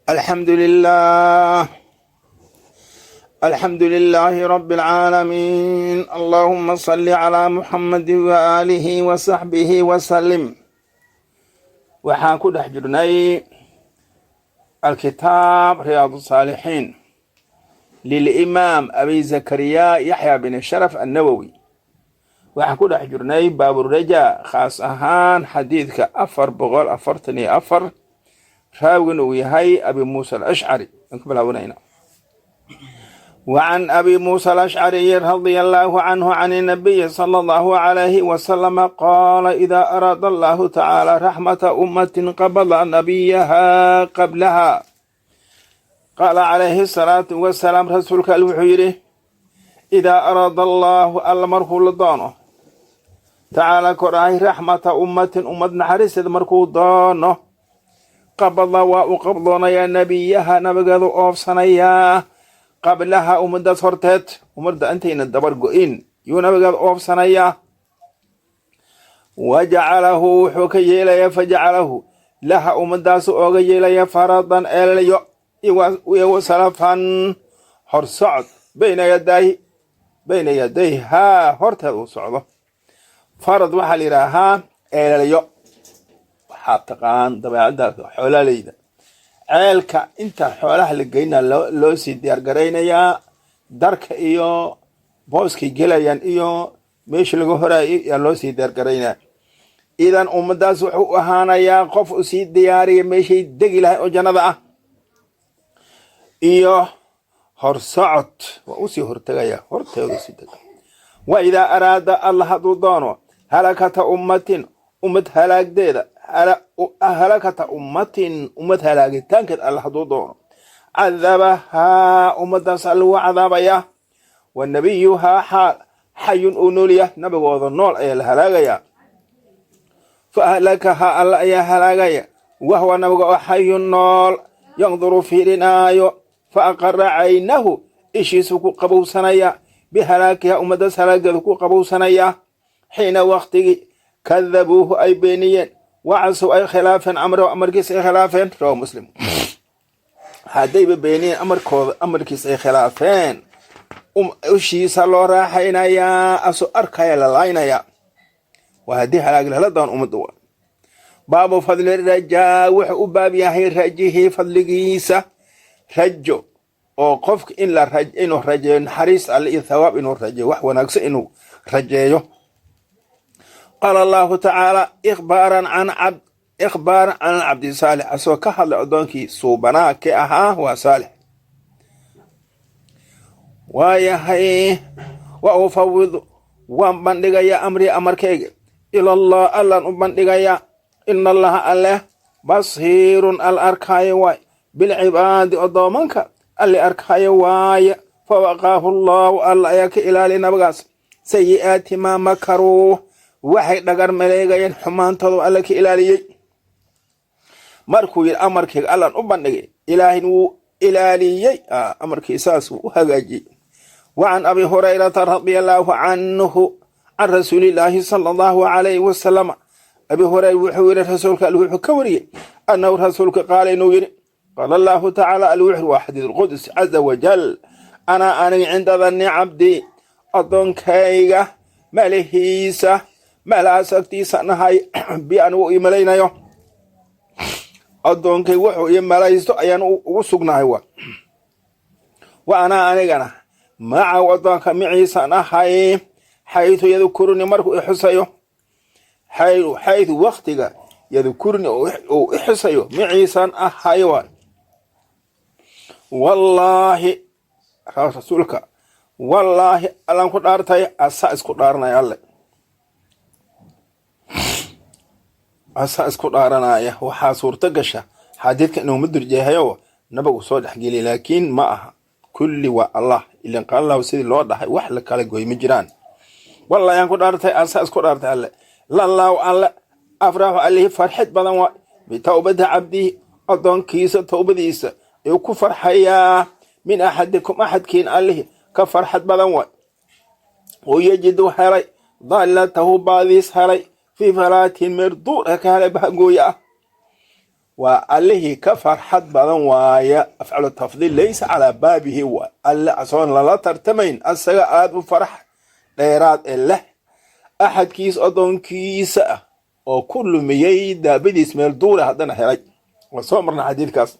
الحمد لله، الحمد لله رب العالمين. اللهم صل على محمد وآله وصحبه وسلم. Waxaan ku dhex jirnay alkitaab Riyaad الصaalixiin lilimaam Abi Zakariya Yaxya bin Sharaf Annawowi. Waxaan ku dhex jirnay baaburaja, khaas ahaan xadiidka 444, raawigana uu yahay Abi Muusa Alashcari. Aan ku bilaabanayna: وعن أبي موسى الأشعري رضي الله عنه عن النبي صلى الله عليه وسلم قال: إذا أراد الله تعالى رحمة أمة قبض نبيها قبلها. قال عليه الصلاة والسلام، rasuulka wuxuu yidhi: إذا أراد الله، alla markuu la doono، تعالى korahay، رحمة أمة، ummad naxariisteed markuu doono، قبض، waa u qabdoonayaa، نبيها، nabigeedu oofsanayaa، قبلها، ummadaas horteed. Ummadda intayna dabar go-in yuu nabigeeda oofsanayaa. وجعله، wuxuu ka yeelayaa، فجعله لها، ummadaas ooga yeelaya، فرطا، eelyo iyo وسلفا، horsocod، بين يديه، بين يديها، horteed uu socdo. فرط waxaa la yidhaahaa eelyo. Waxaa taqaan dabeecadda xoolaaleyda, ceelka inta xoolaha la geyna loo sii diyaar garaynayaa, darka iyo booskay gelayaan iyo meesha laga horaayo yaa loo sii diyaar garaynaya. Idan ummadaas wuxuu u ahaanayaa qof u sii diyaariya meeshay degi lahay oo jannada ah iyo horsocod, waa usii hortegaya, horteedu sii dega. وإذا أراد، alla hadduu doono، هلكة أمة، ummad halaagdeeda، هلكة أمة، ummad halaagitaankeed alla hadduu doono، عذبها، ummadaas alla wuu cadaabayaa، ونبيها، xaal، حي، uu noolyahay, nabigooda nool ayaa la halaagayaa. فأهلكها، alla ayaa halaagaya، وهو، nabiga oo، حي، nool، ينظر، fiirinaayo. فأقر عينه، ishiisu ku qabowsanaya، بهلاكها، ummadaas halaageeda ku qabowsanaya، حين، waqtigii، كذبوه، ay beeniyeen، وعصوا، ay khilaafeen، أمره، amarkiisa ay khilaafeen. رواه مسلم. Haddayba beeniyeen amarkooda, amarkiisa ay khilaafeen, ushiisa loo raaxaynayaa, asoo arkaya la laaynayaa. Waa haddii halaag lala doon ummadda. Wa baabu فضل الرجاء, wuxuu u baab yahay rajihii fadligiisa. Rajo oo qofka in la inuu rajeeyo naxariis alle iyo thawaab, inuu rajeeyo wax wanaagsan, inuu rajeeyo. قال الله تعالى إخبارا عن العبد الصالح, asoo ka hadlay addoonkii suubanaa ke ahaa, waa Saalix. Waayahay: وأفوض, waan bandhigayaa، أمري, amarkayga، إلى الله, allaan u bandhigayaa. إن الله, alleh، بصير, al arkaayo waay، بالعباد, addoomanka alle arkaayo waaye. فوقاه الله, alla ayaa ka ilaaliya nabagaas، سيئات ما مكروا, waxay dhagar maleegayeen xumaantooda alla ka ilaaliyey. Markuu yidhi amarkayga allaan u bandhigay, ilaahin wuu ilaaliyey, amarkiisaas wuu u hagaajiyey. وعن أبي هريرة رضي الله عنه عن رسول الله صلى الله عليه وسلم, Abi Hurayra wuxuu yidhi, rasuulka al wuxuu ka wariyey، أنه, rasuulka، قال, inuu yidhi: قال الله تعالى, al wuxuu, waa xadiis القدس، عز وجل: أنا, aniga، عند ظن عبدي, addoonkayga malihiisa, malahaas agtiisa nahay، بي, anigu ii malaynayo. Addoonkay wuxuu ii malaysto ayaan ugu sugnahay. وأنا, anigana، معه, addoonka miciisaan ahay، حيث يذكرني, markuu ixusayo، حيث, waktiga، يذكرني, uu ixusayo, miciisaan ahay. Wa wallaahi, rasuulka, wallaahi, allaan ku dhaartay, asaa isku dhaaranaya, alle asaa isku dhaaranaya. Waxaa suurto gasha xadiidka inuu madurjeehayo nabigu soo dhexgeliya, laakiin ma aha, kulli waa Allah ilan. قال الله sidii loo dhahay wax la kala goy ma jiraan. Wallahi aan ku dhaartay, asaa isku dhaartay alle. لله, alle، أفرح, allihii farxid badan waa، بتوبة عبده, addoonkiisa towbadiisa ayuu ku farxayaa، من أحدكم, axadkiin allihii ka farxad badan waay, oo يجد, helay، ضالته, baadiis helay، في فلاة, meel duur ka helay, bahagooya ah. Waa allihii ka farxad badan waaya. Afcalu tafdiil laysa calaa baabihi waay. Alle asoon lala tartamayn, asaga aada u farax dheeraad ee leh axadkiis addoonkiisa ah oo ku lumiyey daabadiis meel duure, haddana helay. Waa soo marna xadiidkaas.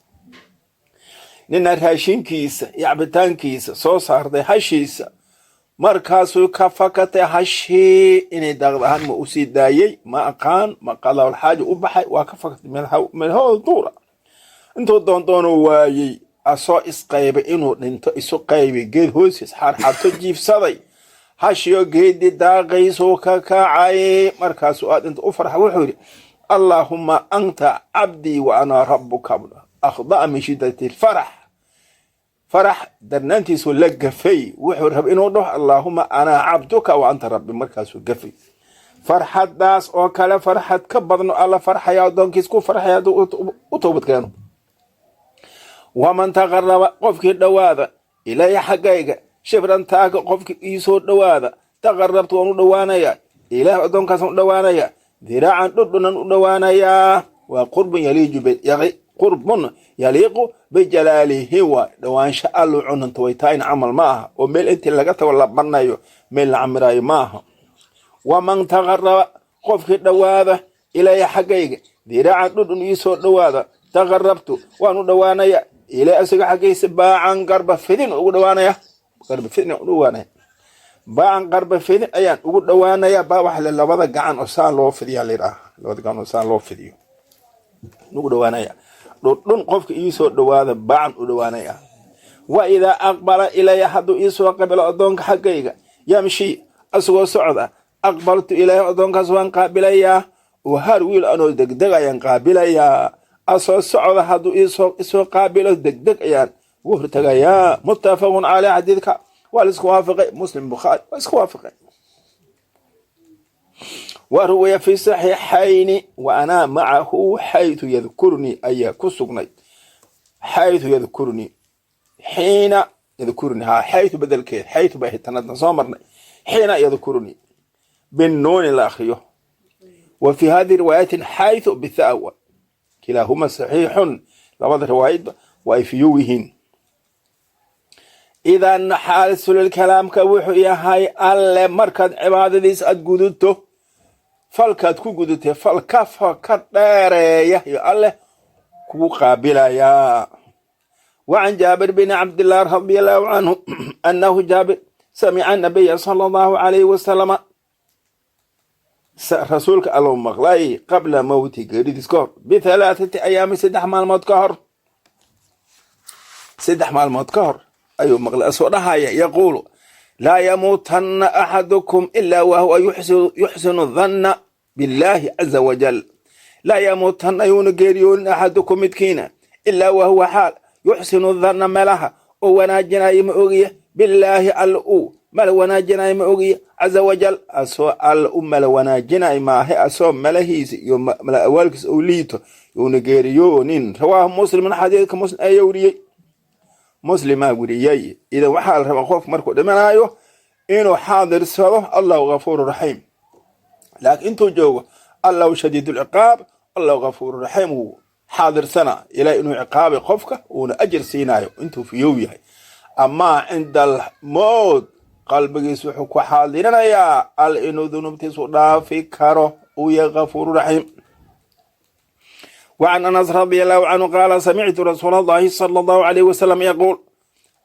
Nina raashinkiisa iyo cabitaankiisa soo saartay hashiisa, markaasuu ka fakatay hashii. Inay daaqad ahaan ma usii daayey, ma aqaan, ma qadaawalxaaja u baxay, waa ka fakatay meel duura. Intuu doondoono waayey, asoo isqaybay inuu dhinto isu qaybay, geed hoostiis xaarxaarto jiifsaday, hashiyo geedii daaqaysuu ka kacay. Markaasuu aad inta u farxa wuxuu yidhi: "Allaahumma anta cabdii wa ana rabbuka." Akhda'a min shiddati alfarax, farax darnaantiisuu la gafay. Wuxuu raba inuu dhaho: "Allaahuma ana cabduka wa anta rabbi." Markaasuu gafay. Farxaddaas oo kale farxad ka badno alla farxaya, addoonkiis ku farxaya hadduu u toobad keeno. Waman taqaraba, qofkii dhowaada, ilaya, xaggayga, shibran, taaka, qofkii iisoo dhowaada, taqarabtu, waan u dhowaanayaa, ilaah addoonkaasaan u dhowaanayaa, diraacan, dhudhunan u dhowaanayaa. Waa qurbun yaliiju, qurbun yaliiqu bijalaalihi. Waa dhowaansho allu cunanta way tahayn, camal ma aha oo meel intii laga tago la banayo, meel la camiraayo ma aha. Waman taqaraba, qofkii dhowaada, ilaya, xaggayga, diraacan, dhudhun iisoo dhowaada, taqarabtu, waan u dhowaanaya, ilaa isaga xaggiisa, baacan, garba fidin ugu dhowaanaya, garba fidin ugu dhowaanaya, baacan, garba fidin ayaan ugu dhowaanaya. Baa waxa le labada gacan oo saan loo fidiya la yidhaha, labada gacan oo saan loo fidiyo ugu dhowaanaya. Dhudhun qofka iisoo dhowaada, baacan u dhowaanaya. Wa idaa aqbala ilaya, hadduu iisoo qabilo addoonka xaggayga, yamshi, asagoo socda, aqbaltu ilaahi, addoonkaas waan qaabilayaa, oo har wiil anoo degdeg ayaan qaabilayaa. Asoo socda hadduu isoo qaabilo, degdeg ayaan ugu hortagayaa. Muttafaqun caleyh. Xadiidka waa la isku waafaqay, Muslim, Bukhaari waa isku waafaqay. Wa ruwiya fi saxiixayni: "Wa anaa macahu xaytu yadkurnii" ayaa ku sugnay. Xaytu yadkurnii, xiina yadkurnii, ha xaytu bedelkeed xaytu bay tanadan soo marnay. Xiina yadkurnii binnuuni la akriyo. Wa fi hadihi riwaayatin xaytu bithaa. Kilaahuma saxiixun, labada riwaayadba waa ay fiyow yihiin. Idan xaasilulkalaamka wuxuu yahay, alle markaad cibaadadiis aad guduto, falkaad ku gudutay fal ka dheereeya iyo alleh kugu qaabilayaa. وعن جابر بن عبد الله رضي الله عنه أنه جابر سمع النبي صلى الله عليه وسلم، rasuulka allow maqlay, qabla mowti, geeridiis ka hor, bithalathati ayaami, 3 maalmood ka hor. 3 maalmood ka hor ayuu maqlay asoo dhahaya, yaquulu: "Laa yamuutanna axadukum ilaa wahuwa yuxsinu dhanna billaahi caza wajal." Laa yamuutanna, yuuna geeriyoonin, axadukum, midkiina, ilaa wahuwa xaal, yuxsinu dhanna, melaha oo wanaajinaya ma ogiya, billaahi, alla uu mala wanaajinayo ma ogiya, caza wajal. Asoo alla u mala wanaajinayo maahe, asoo malahiisa iyo mala awaalkiisa uu liito yuuna geeriyoonin. Rawaahu Muslimun, xadiidka Muslim ayaa weriyey, Muslimaa weriyey. Idan waxaa la rabaa qof markuu dhimanaayo inuu xaadirsado "Allahu ghafuuru raxiim", laakiin intuu joogo "Allahu shadiid lciqaab, Allahu ghafuuru raxiim" wuu xaadirsana ilaah inuu ciqaabay qofka, uuna ajir siinayo intuu fiyow yahay. Amaa cinda almowt, qalbigiis wuxuu ku xaadirinayaa al inuu dunuubtiisu dhaafi karo, uu yahay ghafuuru raxiim. وعن أنس رضي الله عنه قال: سمعت رسول الله صلى الله عليه وسلم يقول.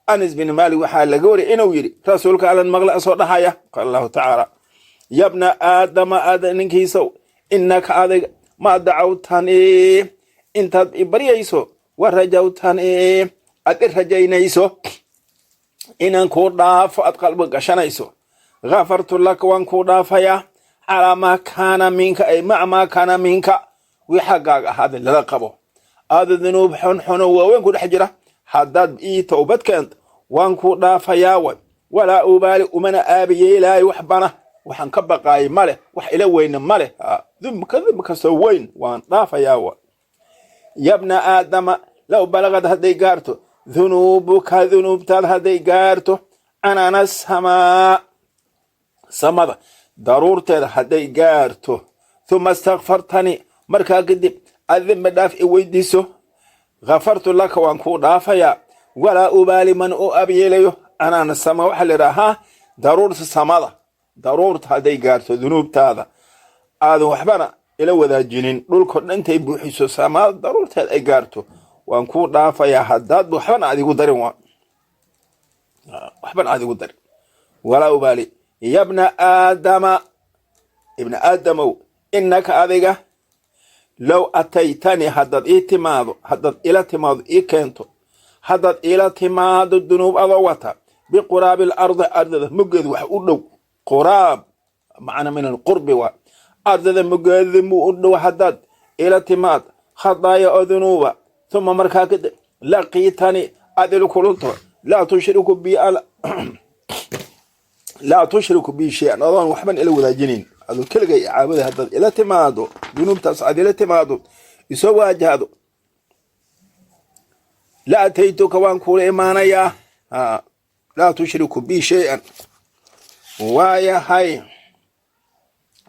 Anas bin Maalik waxaa laga wariyay inuu yidhi: rasuulka allan maqle asoo dhahaya: qaal allahu tacaala: "Yabna Aadama, aada ninkiisow, innaka adiga, maa dacawtanii, intaad i baryayso, wa rajawtanii, aad i rajaynayso inaan kuu dhaafo, aad qalbi gashanayso, ghafartu laka, waan kuu dhaafayaa, calaa maa kaana minka, ay maca maa kaana minka, wii xaggaaga ahaada lala qabo. Aada dunuub xunxuno waaweyn ku dhex jira, haddaad ii towbad keento, waan kuu dhaafayaa way. Walaa ubaali, umana aabiyeelaayo waxbana, waxaan ka baqaayay male, wax ila weyna male, dembika dembi kastoo weyn waan dhaafayaa way. Yabna Aadama, low balagad, hadday gaarto, dunuubuka, dunuubtaad hadday gaarto, canaana samaa, samada daruurteeda hadday gaarto, thuma istakfartani, markaa kadib Aad dembi dhaaf i weydiiso, ghafartu laka, waan kuu dhaafayaa. Walaa ubaali, man u abyeelayo. Anaana sama waxaa la idhaahaa daruurta samada. Daruurta hadday gaarto dunuubtaada, aadan waxbana ila wadaajinin, dhulko dhan intay buuxiso samada daruurteed ay gaarto, waan kuu dhaafayaa haddaad waxbana aad igu darin, waa waxbana aad igu darin. Walaa ubaali. Yabna aadama, ibna aadamow, innaka adiga low ataytani, haddaad ii timaado, haddaad ila timaado, ii keento, haddaad ila timaado dunuub adoo wata, biquraabi alardi, ardada muggeed wax u dhow. Quraab macna min alqurbi waa ardada muggeeda mu u dhow. Haddaad ila timaad khadaaya oo dunuuba, uma markaa kadib laqiitani, aad ila kulanto, laa tushriku bi shay-an, adoon waxban ila wadaajinin, adoo keligay caabuda, haddaad ila timaado dunuubtaas, aad ila timaado, isoo waajahdo, la ataytuka, waan kuula imaanayaa, laa tushriku bi shay-an, waayahay,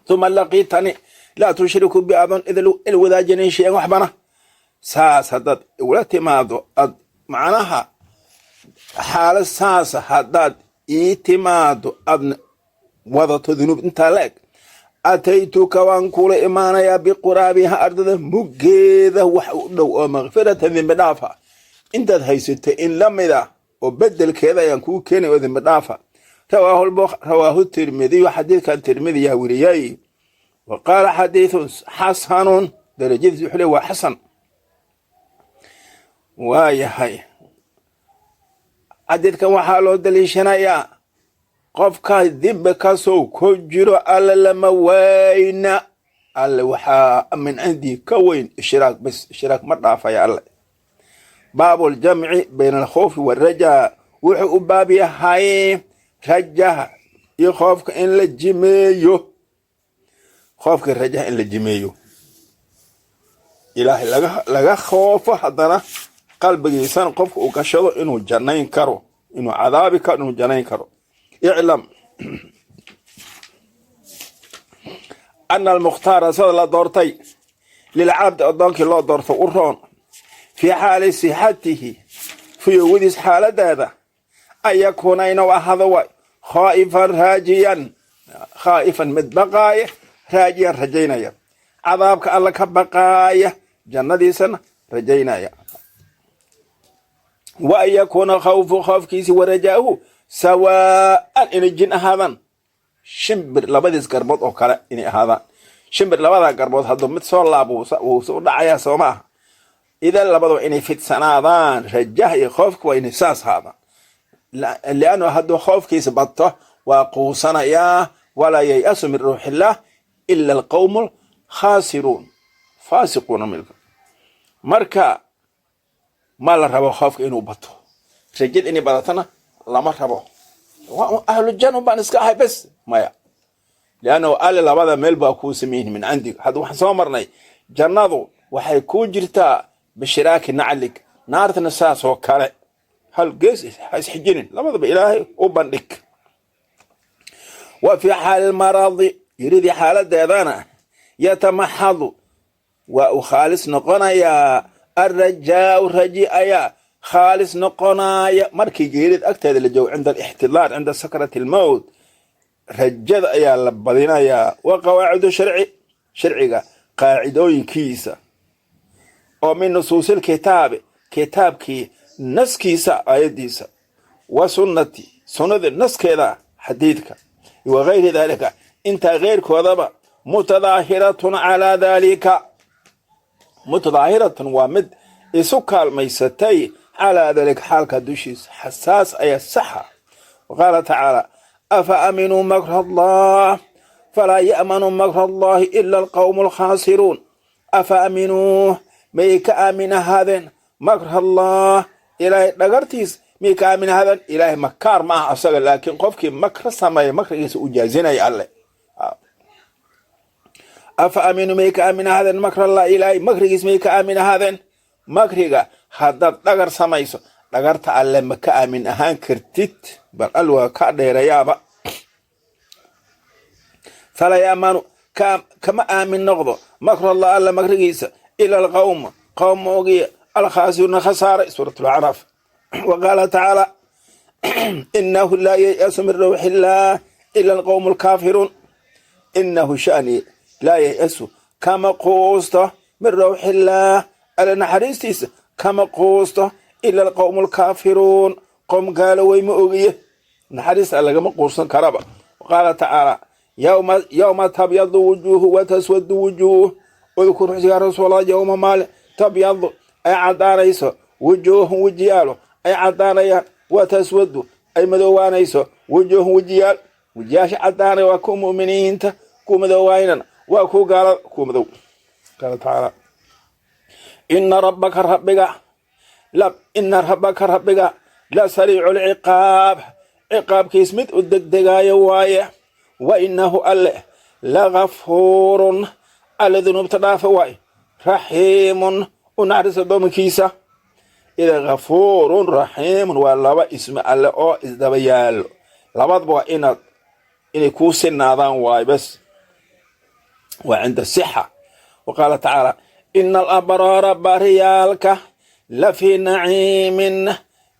uma laqiitani laa tushriku bi, adoon ila wadaajinin shay-an waxbana, saas haddaad ula timaado, ad macnaha xaalad saasa haddaad ii timaado, aadna wadato dunuub intaa la eg, ataytuka, waan kula imaanayaa, biquraabiha, ardada muggeeda wax u dhow oo makfirata, dembi dhaafa. Intaad haysatay in la mid ah oo bedelkeeda ayaan kuu keenay oo dembi dhaafa. Rawaahu Tirmidiyu, xadiidkan Tirmidiyaa weriyay. Wa qaala xadiidun xasanun, darajadiis wuxuu le waa xasan. Waayahay, xadiidkan waxaa loo daliishanayaa qofka dembi kasoo ku jiro, Alle lama wayna. Alle waxaa min cindii ka weyn ishraak bes, ishraak ma dhaafaya Alle. Baabu ljamci bayna alkhawfi waalrajaa, wuxuu u baab yahay rajaha iyo khoofka in la jimeeyo, khoofka rajaha in la jimeeyo, Ilaahay laga khoofo, haddana qalbigiisana qofka uu gashado inuu jannayn karo, inuu cadaabi karo, inuu jannayn karo. Iclam ana almukhtaara, sida la doortay, lilcabdi, addoonkii loo doorto u roon, fii xaali sixatihi, fiyowadiis xaaladeeda, an yakuuna, inuu ahaado waay, khaa'ifan raajiyan, khaa'ifan mid baqaaya, raajiyan rajaynaya, cadaabka Alla ka baqaaya, jannadiisana rajaynaya. Wa an yakuuna khawfu, khoofkiisi, wa rajaa'uhu sawaa'an, inay jin ahaadaan, shimbir labadiis garbood oo kale inay ahaadaan. Shimbir labada garbood hadduu mid soo laabo, wuu soo dhacayaa, soo ma aha? Idan labadaba inay fidsanaadaan, rajaha iyo khoofka waa inay saas ahaadaan, liannu hadduu khoofkiisa bato waa quusanayaa. Walaa yay'asu min ruuxillah ila alqawmu alkhaasiruun faasiquuna milka. Marka ma la rabo khoofka inuu bato, rajada inay badatana lama rabo. Ahlujanna baan iska ahay bes, maya, liannahu Alle labada meel baa kuu sameyin min cindig. Hadda waxaan soo marnay jannadu waxay kuu jirtaa bishiraaki naclig, naartana saas oo kale. Hal gees ha isxijinin, labadaba Ilaahay u bandhig. Wa fii xaali lmaradi, yiridii xaaladeedana, yatamaxadu, waa uu khaalis noqonayaa, alrajaau, raji ayaa khaalis noqonaya markii geerida agteeda la joogo, cinda alixtidaar, cinda sakrati almowt, rajada ayaa la badinayaa. Wa qawaacidu sharci, sharciga qaacidooyinkiisa oo min nusuusilkitaabi, kitaabkii naskiisa, aayadiisa, wa sunnati, sunnada naskeeda, xadiidka, wa gayri dalika, intaa keyrkoodaba, mutadaahiratun calaa daalika, mutadaahiratun waa mid isu kaalmaysatay, calaa dalika, xaalka dushiisa xasaas ayaa saxa. Wa qaala tacaala: afa aaminuu makra Allah falaa ya'manu makra Allahi ila alqawmu alkhaasiruun. Afa aaminuu, may ka aamin ahaadeen, makra Allah, Ilaahay dhagartiis miyay ka aamin ahaadeen? Ilaahay makaar ma aha asaga, laakiin qofkii makra sameeya makrigiisa uu jaazinaya Alle. Afa aaminuu, may ka aamin ahaadeen, makra Allah, Ilaahay makrigiis may ka aamin ahaadeen? Makriga haddaad dhagar samayso, dhagarta Alle ma ka aamin ahaan kartid, bal Al waa ka dheerayaaba. Falaa yaamanu, kama aamin noqdo, makr Allah, Alla makrigiisa. Ila alqawm, qowm ma ogiye, alkhaasiruuna, khasaaray. Suurat lacraaf. Wa qaala tacaala: inahu laa yay'asu min rawxi illaah ila alqowmu alkaafiruun. Inahu shani laa yay'asu, kama quusto, min rawxi illaah, Alla naxariistiisa kama quusto, ila alqowmu alkaafiruun, qowm gaalo wey ma ogiye. Naxariista lagama quusan karaba. Qaala tacaala: yowma tabyadu wujuuhu wa taswadu wujuuh. Udkur, xus, yaa rasuulallah, yowma, maalin, tabyadu, ay caddaanayso, wujuuhun, wejiyaalo ay caddaanayaan, wa taswadu, ay madoowaanayso, wujuuhun, wejiyaal. Wejiyaasha caddaanaya waa kuwa mu'miniinta, kuwa madoowaynana waa kuwa gaalada, kuwa madow. Qaala tacaala: ina rabbaka, rabbiga, ina rabbaka, rabbiga, la sariicu lciqaab, ciqaabkiis mid u degdegaayo waaye, wa inahu, Alle, lagafuurun, Alle dunuubta dhaafa waaye, raxiimun, u naxariista addoomankiisa. Ida gafuurun raxiimun waa laba ismi Alle oo isdaba yaallo. Labadaba waa inaad inay kuu sinaadaan waaye bes, waa cinda sixa. Wa qaala tacaala: ina alabraara, baariyaalka, la fii naciimin,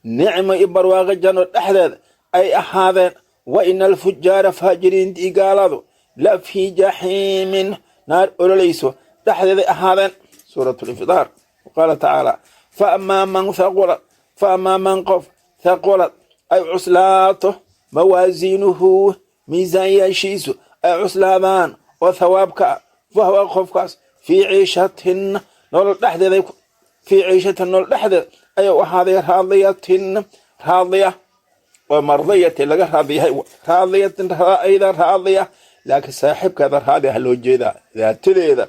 nicmo iyo barwaaqo janno dhexdeed ay ahaadeen, wa ina alfujaara, faajiriinta iyo gaaladu, la fii jaxiimin, naar ololayso dhexdeeday ahaadeen. Suurat linfidaar. Qaala tacaala: faamaa man thaqulad, faamaa man, qof, thaqulad, ay cuslaato, mawaasiinuhu, miisaanyaashiisu ay cuslaadaan oo thawaabka ah, fahuwa, qofkaas, fii ciishatin, nolol dhexdeeday, fii ciishatin, nolol dhexdeed ayuu ahaaday, raadiyatin, raadiya oo mardiyatin, laga raadiyahay, raadiyatin, ayda raadiya, laakiin saaxiibkeeda raadi ah loo jeedaa. Daatadeeda,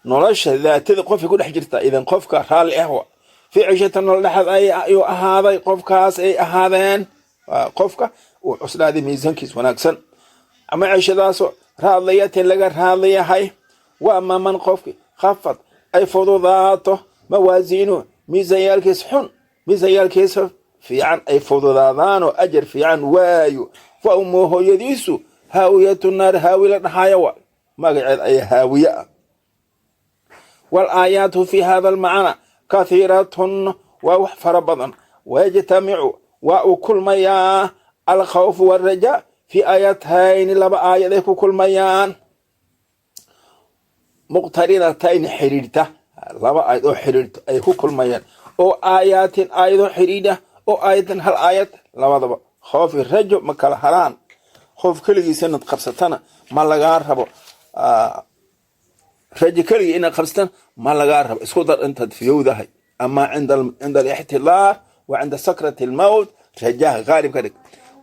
nolosha daatada qofkay ku dhex jirta. Idan qofka raalli ah wa fii ciishatin, nolol dhexdeed ayuu ahaaday qofkaas ay ahaadeen, qofka uu cuslaaday miisaankiis wanaagsan ama ciishadaasoo raadiyatin, laga raadiyahay. Wa amaa man, qofki, khafad, ay fududaato, mawaasiinuhu, miisaanyaalkiis xun, miisaanyaalkiisa fiican ay fududaadaanoo ajar fiican waayo, fa ummuhu, hooyadiisu, haawiyatu, naar haawi la dhaxaaya wa magaceed ayaa haawiye ah. Walaayaatu fi hada almacna kathiiratun, waa wax fara badan. Wayajtamicu, waa uu kulmayaa, alkhawfu waalrajaa fi aayatayni, laba aayaday ku kulmayaan, muqtarinatayni, xidhiidhta. Laba aayad oo xidhiidhto ay ku kulmayaan, oo aayaatin, aayadoo xidhiidha, oo aayadan hal aayad. Labadaba khoofi rajo ma kala haraan. Khoof keligiisa inaad qabsatana ma lagaa rabo, rajo keligii inaad qabsatana ma lagaa rabo. Isku dar intaad fiyowdahay, ama cinda alixtidaar wa cinda sakrati almowt, rajaha qaalib ka dhig.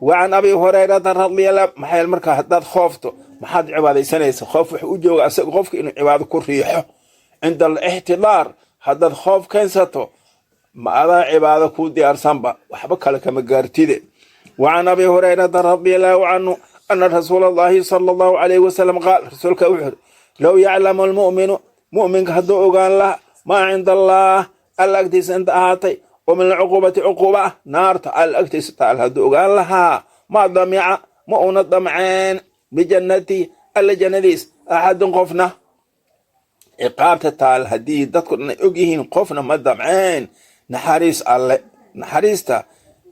Wa can Abi Hurayrata radia Allah. Maxaa markaa haddaad khoofto, maxaad cibaadaysanaysa? Khoof wuxuu u jooga asaga qofka inuu cibaado ku riixo. Cinda alixtidaar haddaad khoof keensato, ma adaa cibaado kuu diyaarsanba, waxba kale kama gaartide. Wa can Abi Hurayrata radia Allahu canhu ana rasuula Allahi sala Allahu alayhi wasalam qaal, rasuulka wuxuu yiri: low yaclamu almu'minu, mu'minka hadduu ogaan laha, maa cinda Allah, Alla agtiisa inta ahaatay, oo min alcuquubati, cuquuba ah, naarta Alla agtiisa taal hadduu ogaan lahaa, ma damica, ma una damceen, bijannati, Alla jannadiis, axadun, qofna. Ciqaabta taal haddii dadku dhan ay og yihiin, qofna ma damceen naxariis Alle, naxariista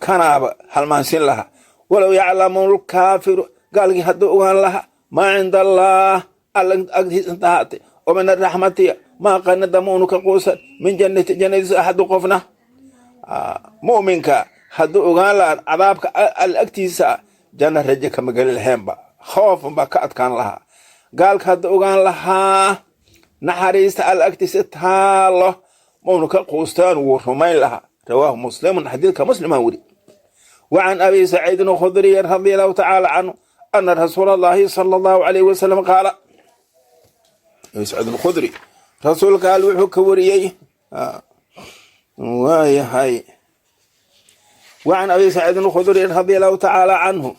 kanaaba halmaansin lahaa. Walow yaclamu lkaafiru, gaalkii hadduu ogaan lahaa, maa cinda Allah, Alla agtiisa inta ahaatay, oo min araxmati, maa qanada, ma unu ka quusan, min jannati, jannadiisa, axadu, qofna. Mu'minka hadduu ogaan lahaa cadaabka Alla agtiisa, janna raje kama geli laheenba, khoofan baa ka adkaan lahaa. Gaalka hadduu ogaan lahaa naxariista Alla agtiisa taalo, maunu ka quustaan, wuu rumayn lahaa. Rawaahu Muslimun, xadiidka Muslimaa weri. Wa can Abi Saciidin Alkhudriy radia Allahu tacaala canhu ana rasuula Allahi sala Allahu alayhi wasalam qaala. Abi Saciid Alkhudri rasuulka Al wuxuu ka wariyey, waayahay. Wa can Abi Saciidin Alkhudriy radia Allahu tacaala canhu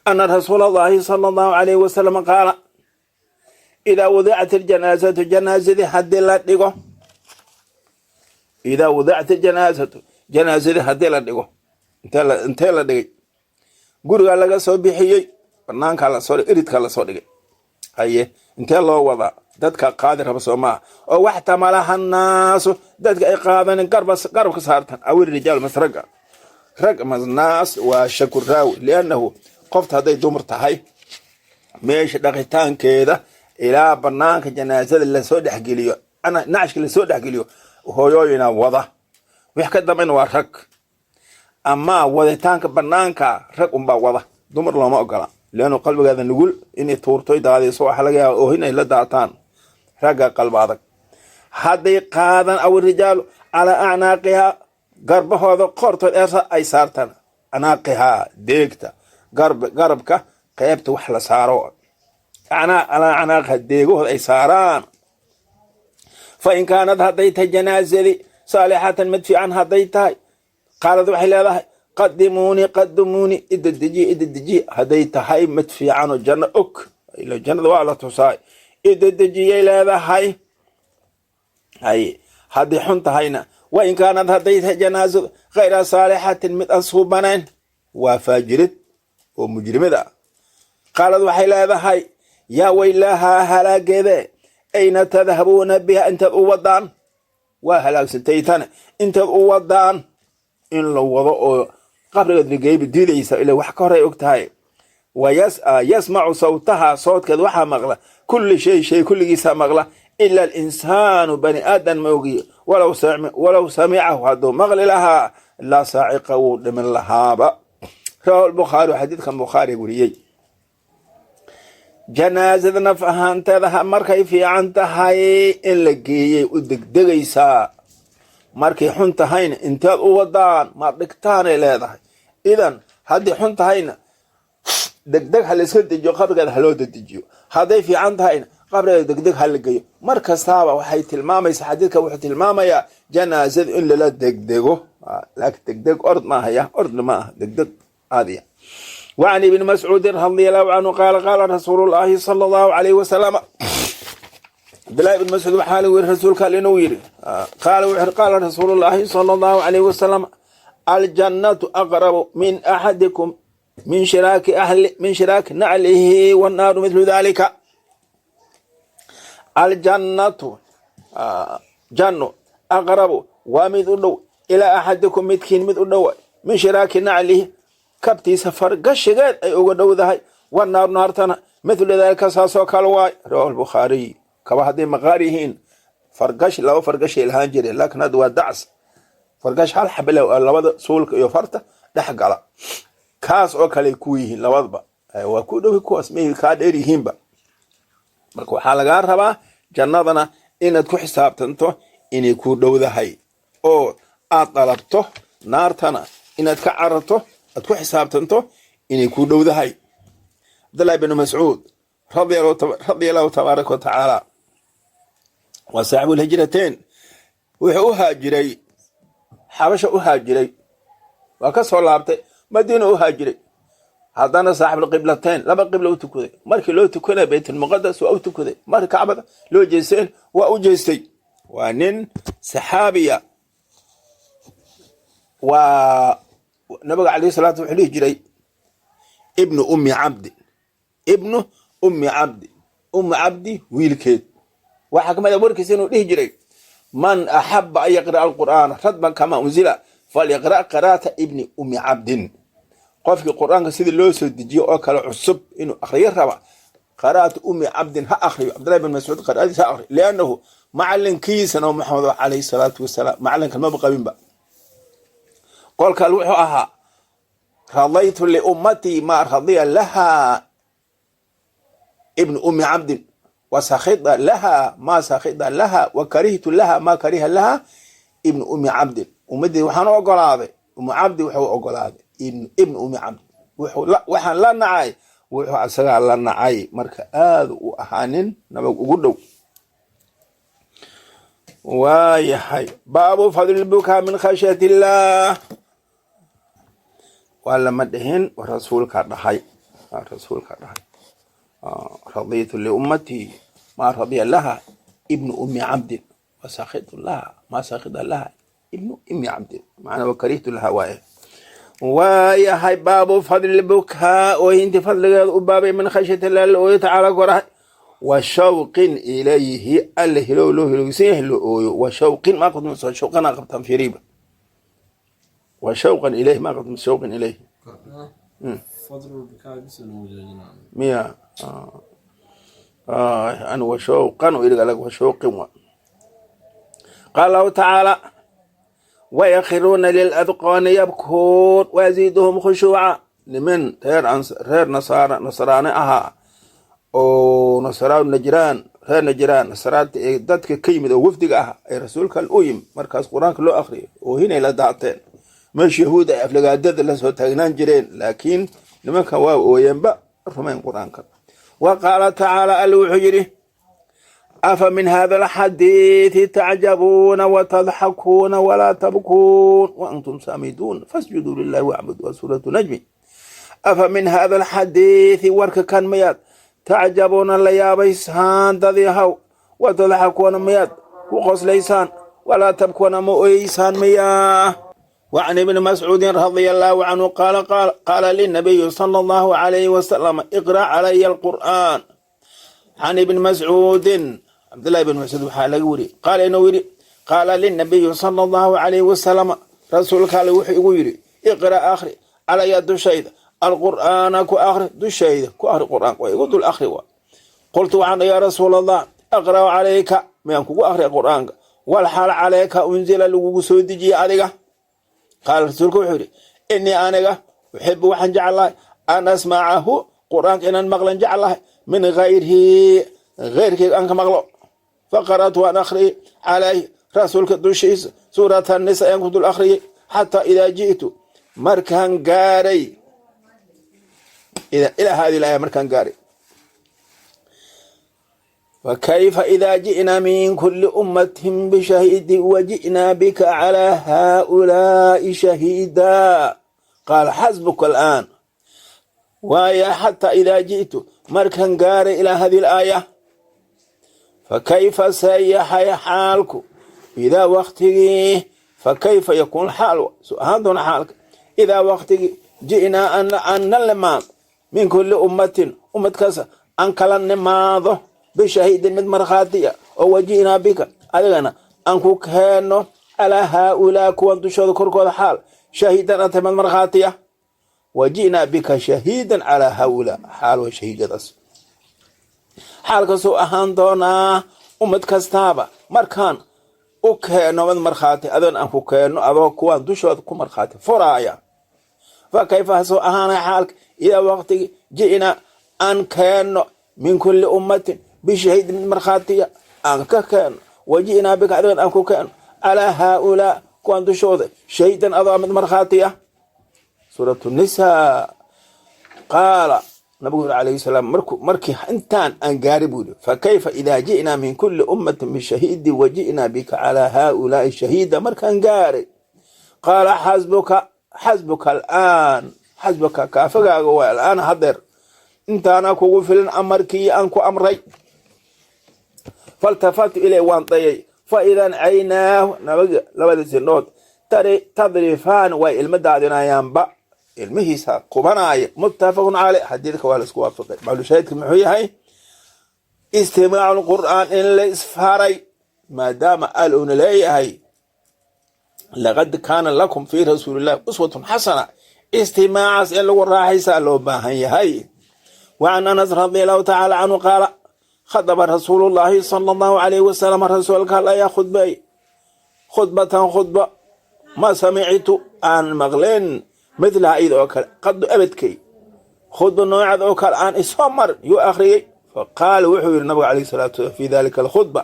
ana rasuula Allahi sala Allahu alayhi wasalam qaala: idaa wadicat aljanaasatu, janaasadii haddii la dhigo, idaa wadicat aljanaasatu, janaasadii haddii la dhigo. Intee la dhigay? Gurigaa laga soo bixiyey, banaankaa lasoo dhigay, iridkaa lasoo dhigay. Haye, intee loo wadaa? Dadka qaadi raba soo maaha oo waxtamalaha naasu, dadka ay qaadanin, garab ka saartan, aw irijaal, mas ragga, rag mas naas, waa shaku raawi, liannahu qofta hadday dumar tahay, meesha dhaqitaankeeda ilaa banaanka janaasada lasoo dhexgeliyo, nacshka lasoo dhexgeliyo, hooyooyina wada. Wix ka dambayna waa rag. Ama waditaanka banaanka rag unbaa wada, dumar looma ogola, leannu qalbigeeda nugul, inay tuurtoy daadayso waxaa laga yaaba oohin ay la daataan. Ragga qalba adag. Hadday qaadan, aw rijaalu calaa acnaaqihaa, garbahooda qoortood eesa ay saartaan, acnaaqihaa deegta, garabka qeybta wax la saaro, calaa acnaaqiha deegahooda ay saaraan. Fa in kaanad, hadday tahay janaazadii, saalixatan, mid fiican hadday tahay, qaalad, waxay leedahay: "Qadimuunii, qadimuunii, idedejiye, idedejiye." Hadday tahay mid fiican oo janno og, ila jannada waa la tusaay, idedejiyay leedahay. Hay, hadday xun tahayna, wa in kaanad, hadday tahay janaazadu, khayra saalixatin, mid aan suubanayn, waa faajirid oo mujrimada ah, qaalad, waxay leedahay: "Yaa weylahaa, halaageede, ayna tadhabuuna biha?" Intaad u wadaan, waa halaagsantay tane, intaad u wadaan? In la wado oo qabrigeed lageyba diidaysa, ila wax ka horay og tahay. Yasmacu sawtaha, soodkeed waxaa maqla, kulli shay, shay kulligiisa maqla, ila alinsaanu, bani aadan ma ogiyo. Walow samicahu, hadduu maqli lahaa, la saaciqa, wuu dhimin lahaaba. Rawahu lbukhaari, xadiidkan Bukhaari weriyey. Janaasada naf ahaanteeda markay fiican tahay in la geeyay u degdegaysaa, markay xun tahayna intaad u wadaan, maad dhigtaanay leedahay. Idan haddii xun tahayna degdeg ha layska dejiyo, qabrigeeda haloo dedejiyo. Hadday fiican tahayna qabrigeeda degdeg ha la geeyo. Mar kastaaba waxay tilmaamaysaa, xadiidka wuxuu tilmaamayaa janaasada in lala degdego, laakiin degdeg ord maahaya, ordna ma aha, degdeg caadiya. وعن ابن مسعود رضي الله عنه قال: قال رسول الله صلى الله عليه وسلم. Cabdillahi ibn Mascuud waxaa la weri rasuulka inuu yidhi, qaala, wuxuu: qaala rasuulu llaahi sala Allahu calayhi wasalam: "Aljannatu aqrabu min axadikum min shiraaki ahli min shiraaki naclihi, wannaaru mithlu dalika." Aljannatu, janno, aqrabu, waa mid u dhow, ilaa axadikum, midkiin mid u dhow, min shiraaki naclihi, kabtiisa fargashigeed ay uga dhowdahay, wannaaru, naartana, mithlu dalika, saasoo kale waay. Rawahu Lbukhaariy. Kaba hadday maqaar yihiin, fargash laba fargashay lahaan jireen, laakiin hadda waa dacas, fargash hal xabale labada suulka iyo farta dhex gala, kaas oo kale ku yihiin labadaba waa ku dhowi, kuwaas may kaa dheer yihiinba. Marka waxaa lagaa rabaa jannadana inaad ku xisaabtanto inay ku dhowdahay oo aad dalabto, naartana inaad ka cararto, aad ku xisaabtanto inay ku dhowdahay. Cabdullahi bn Mascuud radia Allahu tabaaraka wa tacaala waa saaxibulhijrateen. Wuxuu u haajiray Xabasha, u haajiray, waa ka soo laabtay, Madiina u haajiray. Haddana saaxibulqiblateen, laba qibla u tukaday. Markii loo tukanaya Baytulmuqadas waa u tukaday, markii Kacbada loo jeesteen waa u jeestay. Waa nin saxaabiya. Waa nabiga calayhi salaatu wuxuu dhihi jiray ibnu Ummi Cabdi, ibnu Ummi Cabdi, Ummi Cabdi wiilkeed. Waxaa kamid a warkiisa inuu dhihi jiray: "Man axaba an yaqra'a alqur'aana radban kama unzila falyaqra' qira'ata ibni Ummi Cabdin." Qofkii Qur'aanka sidii loo soo dejiyo oo kale cusub inuu akriyo raba, qira'atu Ummi Cabdin ha akriyo, Cabdillahi bin Mascuud qira'adiisa ha akriyo, liannahu macalinkiisa Nabi Maxamed calayhi salaatu wasalaam macalinkan maba qabinba. Qolkan wuxuu ahaa: "Radaytu liummatii maa radiya laha ibnu Ummi Cabdin, wasakhida laha maa sakhida laha, wa karihtu laha maa kariha laha ibnu Ummi Cabdin." Ummaddii waxaan u ogolaaday Ummu Cabdi wuxuu ogolaaday ibnu Ummi Cabdi, waxaan la nacay wuxuu asagaa la nacay. Marka aada u ahaa nin nabag ugu dhow. Waayahay, baabu fadli bukaa min khashyat illaah. Waa lama dhihin, rasuulka dhahay, rasuulka dhahay: "Raditu liummatii maa radiya laha ibnu Ummi Cabdin, wasakhitu laha maa sakhida laha ibnu Ummi Cabdin." Macnaa wakarihtu laha waaye. Waayahay, baabu fadli bukaa, oohintii fadligeeda u baabay, min khashyat illah la ooyo, tacaala korahay. Wa shawqin ilayhi, alle hilow loo hilowsan yahay loo ooyo. Wa shawqin maa qabto, shawqana qabtaan fiiriba. Wa shawqan ilayhi maa qabto, shawqin ilayhi. Fadlulbikaa bisa lagu joojinaa. Miya an wa shawqan iliga lag wa shawqin wa qaala Allahu tacaala: wayakhiruuna liladqaani yabkuun wayaziiduhum khushuuca. Niman reer nasaara, nasraani ahaa oo nasraa Najraan, reer Najraan, nasraanta ee dadka ka yimid oo wafdiga ah ee rasuulka u yimid, markaas Qur-aanka loo akhriyay oo hinay la daateen. Meesha Yahuud ay aflagaadada la soo taagnaan jireen, laakiin nimankan waa ooyeenba rumayn Qur-aanka. Wa qaala tacaala, Alla wuxuu yidhi: afa min hada alxadiidi tacjabuuna watadxakuuna walaa tabkuun waantum saamiduun fasjuduu lilahi wacbudu. Waa Suuratu Najmi. Afa min hada alxadiidi, warka kan miyaad, tacjabuuna, la yaabaysaan dadii haw, watadxakuuna, miyaad ku qoslaysaan, walaa tabkuuna, ma oyeysaan miyaa? وعن ابن مسعود رضي الله عنه قال: قال, قال للنبي صلى الله عليه وسلم: اقرأ علي القرآن. عن ابن مسعود، عبد الله بن مسعود waxaa laga wariyey, qaala inuu yidhi: qaala linabiyi sala Allahu calayhi wasalam, rasuulka Alle wuxuu igu yidhi: iqra, akhri, calaya, dushayda, alqur'aana ku akhri, dushayda ku akhri Qur'aanka, waa igu dul akhri. Wa qultu, waxaan: yaa rasuul Allah, aqra'u calayka, miyaan kugu akhriya Qur'aanka, walxaal calayka unzila, lagugu soo dejiyey adiga? Qaala, rasuulka wuxuu yidhi: inii aniga uxibu, waxaan jeclahay, an asmacahu, Qur'aanka inaan maqlan jeclahay, min gayrihi, geyrkayga aan ka maqlo. Faqara'tu, waan akhriyey, calayh, rasuulka dushiisa, Suurata Nisa ayaan ku dul akhriyey, xataa idaa ji'tu, markaan gaaray, ilaa haadi laaya, markaan gaaray: fakayfa idaa ji'naa min kulli ummatin bishahiidin waji'naa bika calaa haaulaa'i shahiida. Qaala: xasbuka al'aan. Waaya, xataa idaa ji'tu, markaan gaaray, ilaa hadihi alaaya: fakayfa, sayaxay xaalku, idaa waktigii, fakayfa yakuun xaal, su ahaan doona xaalka, idaa waktigii ji'naa, aan na nimaado, min kulli ummatin, ummad kasta aan kala nimaado, bishahiidin, mid markhaatiya, oo waji'naa bika, adigana aan ku keenno, calaa haaulaa, kuwan dushooda, korkooda, xaal shahiidan anta mid markhaatiya. Waji'naa bika shahiidan calaa haaulaa, xaal waa shahiidadaas xaalkaasuu ahaan doonaa ummad kastaaba markaan u keeno mid markhaati, adoon aan ku keenno adoo kuwaan dushooda ku markhaati furaaya. Fa kayfa, hasoo ahaanay xaalka, idaa waqtigi ji'na, aan keenno, min kulli ummatin bishahiid, mid markhaatiya aan ka keeno, waji'naa bika, adigan aan ku keeno, calaa haaulaa, kuwaan dushooda, shahiidan, adoo mid markhaatiya. Suuratu Nisaa. Qaala, nabigu yuri calayhi salaam, markii intaan aan gaari buu yidhi: fakayfa idaa ji'naa min kulli ummatin bishahiidi waji'naa bika calaa haaulaai shahiida, markaan gaaray, qaala: xasbuka, xasbuka al'aan, xasbuka, kaafagaaga waa, al'aan, hadeer, intaana kugu filin amarkii aan ku amray. Faltafatu ilay, waan dayay, fa idan caynaahu, nabiga labadiis indhood, tadrifaan, way ilmo daadinayaanba, ilmihiisa qubanaaya. Muttafaqun caley. Xadiidka waa la isku waafaqay. Maclushaahidka muxuu yahay? Istimaacu lqur'aan in la isfaray, maadaama Al uuna leeyahay: laqad kaana lakum fi rasuulillahi uswatun xasana. Istimaacaas in lagu raaxaysaa loo baahan yahay. وعن أنس رضي الله تعالى عنه قال: خطب رسول الله صلى الله عليه وسلم، rasuulka Alla ayaa khudbay, khudbatan, khudba, ma samictu, aan maqleen, mithlaha, iyada oo kale, qadu, abadkay, khudba noocaad oo kale aan isoo marin yuu akhriyey. Faqaala, wuxuu yidhi nabiga calayhi salaatu wasalam fi dalika alkhudba: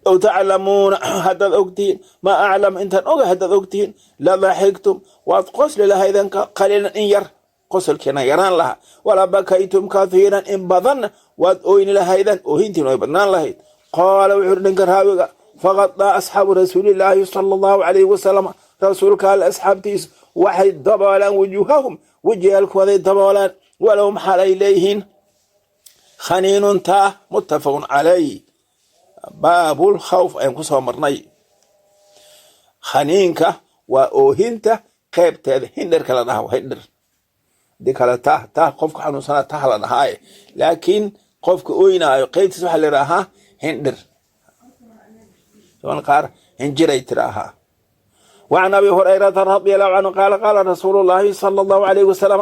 low taclamuuna, haddaad ogtihiin, maa aclam, intaan oga haddaad ogtihiin, ladaxigtum, waad qosli lahaydeen, qaliilan, in yar, qosolkiina yaraan lahaa, wala bakaytum kathiiran, in badan waad oyni lahaydeen, oohintiin way badnaan lahayd. Qaala, wuxuu yidhi ninka raawiga: faqadaa asxaabu rasuulillaahi sala Allahu calayhi wasalam, rasuulka Alle asxaabtiisa waxay daboolaan, wujuuhahum, wejiyaalkooday daboolaan, walahum, xaal ay leeyihiin, khaniinun, taa. Muttafaqun calayh. Baabul khawf ayaan ku soo marnay. Khaniinka waa oohinta qeybteeda hindherka la dhaha, hindher hadii kale taah, taah qofka xanuunsanaa, taah la dhahaaye, laakiin Qofka oynaayo qeybtiis waxaa la yidhaahaa hindhir, qaar hinjiray tiraahaa. وعن أبي هريرة رضي الله عنه قال قال رسول الله صلى الله عليه وسلم: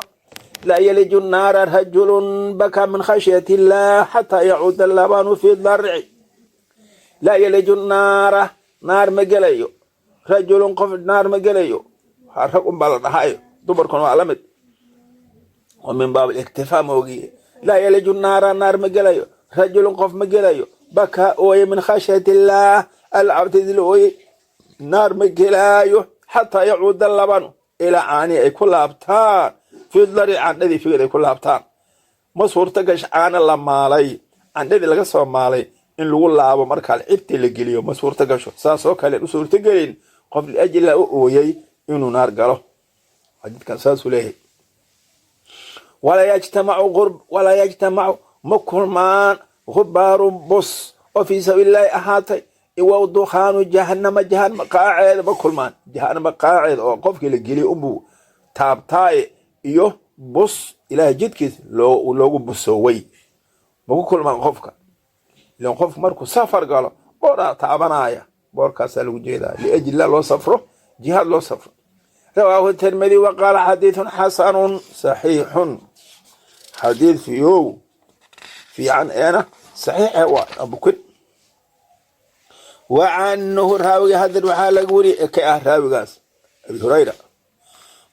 لا يلج النار رجل بكى من خشية الله حتى يعود اللبن في الضرع. لا يلج النار, naar ma gelayo, رجل, qof naar ma gelayo. Rag un baa la dhahayo, dumarkuna waa la mid oo min baab الاكتفاء moogiye. لا يلج النار, naar ma gelayo, رجل, qof ma gelayo, بكى, ooye, من خشية الله, alla cabtidii la ooyey, naar ma gelaayo, حتى يعود اللبن, ilaa caani ay ku laabtaan, في الضرع, candhadii figad ay ku laabtaan. Ma suurta gash caana la maalay, candhadii laga soo maalay, in lagu laabo markaa cibti la geliyo, ma suurta gasho. Saasoo kale u suurta gelin qof liajla u ooyey inuu naar galo. Xadiidkan saasuu leeyahay. ولا يجتمع غرب ولا يجتمع, ma kulmaan, غبار, bus oo في سبيل الله ahaatay, ودخان جهنم, jahanama qaaceeda ma kulmaan. Jahanama qaaceeda oo qofkii la geliyo unbuu taabtaaye iyo bus Ilaahay jidkiis loogu busooway maku kulmaan qofka. Ilan qofku markuu safar galo booraa taabanaya, boorkaasaa lagu jeedaa لأجل الله loo safro, jihaad loo safro. رواه الترمذي وقال حديث حسن صحيح. Xadiid fiyow fiican eena saxiixe waa abukin. وعنه, raawiga hadan waxaa laga weriye ka ah raawigaas Abi Hurayra,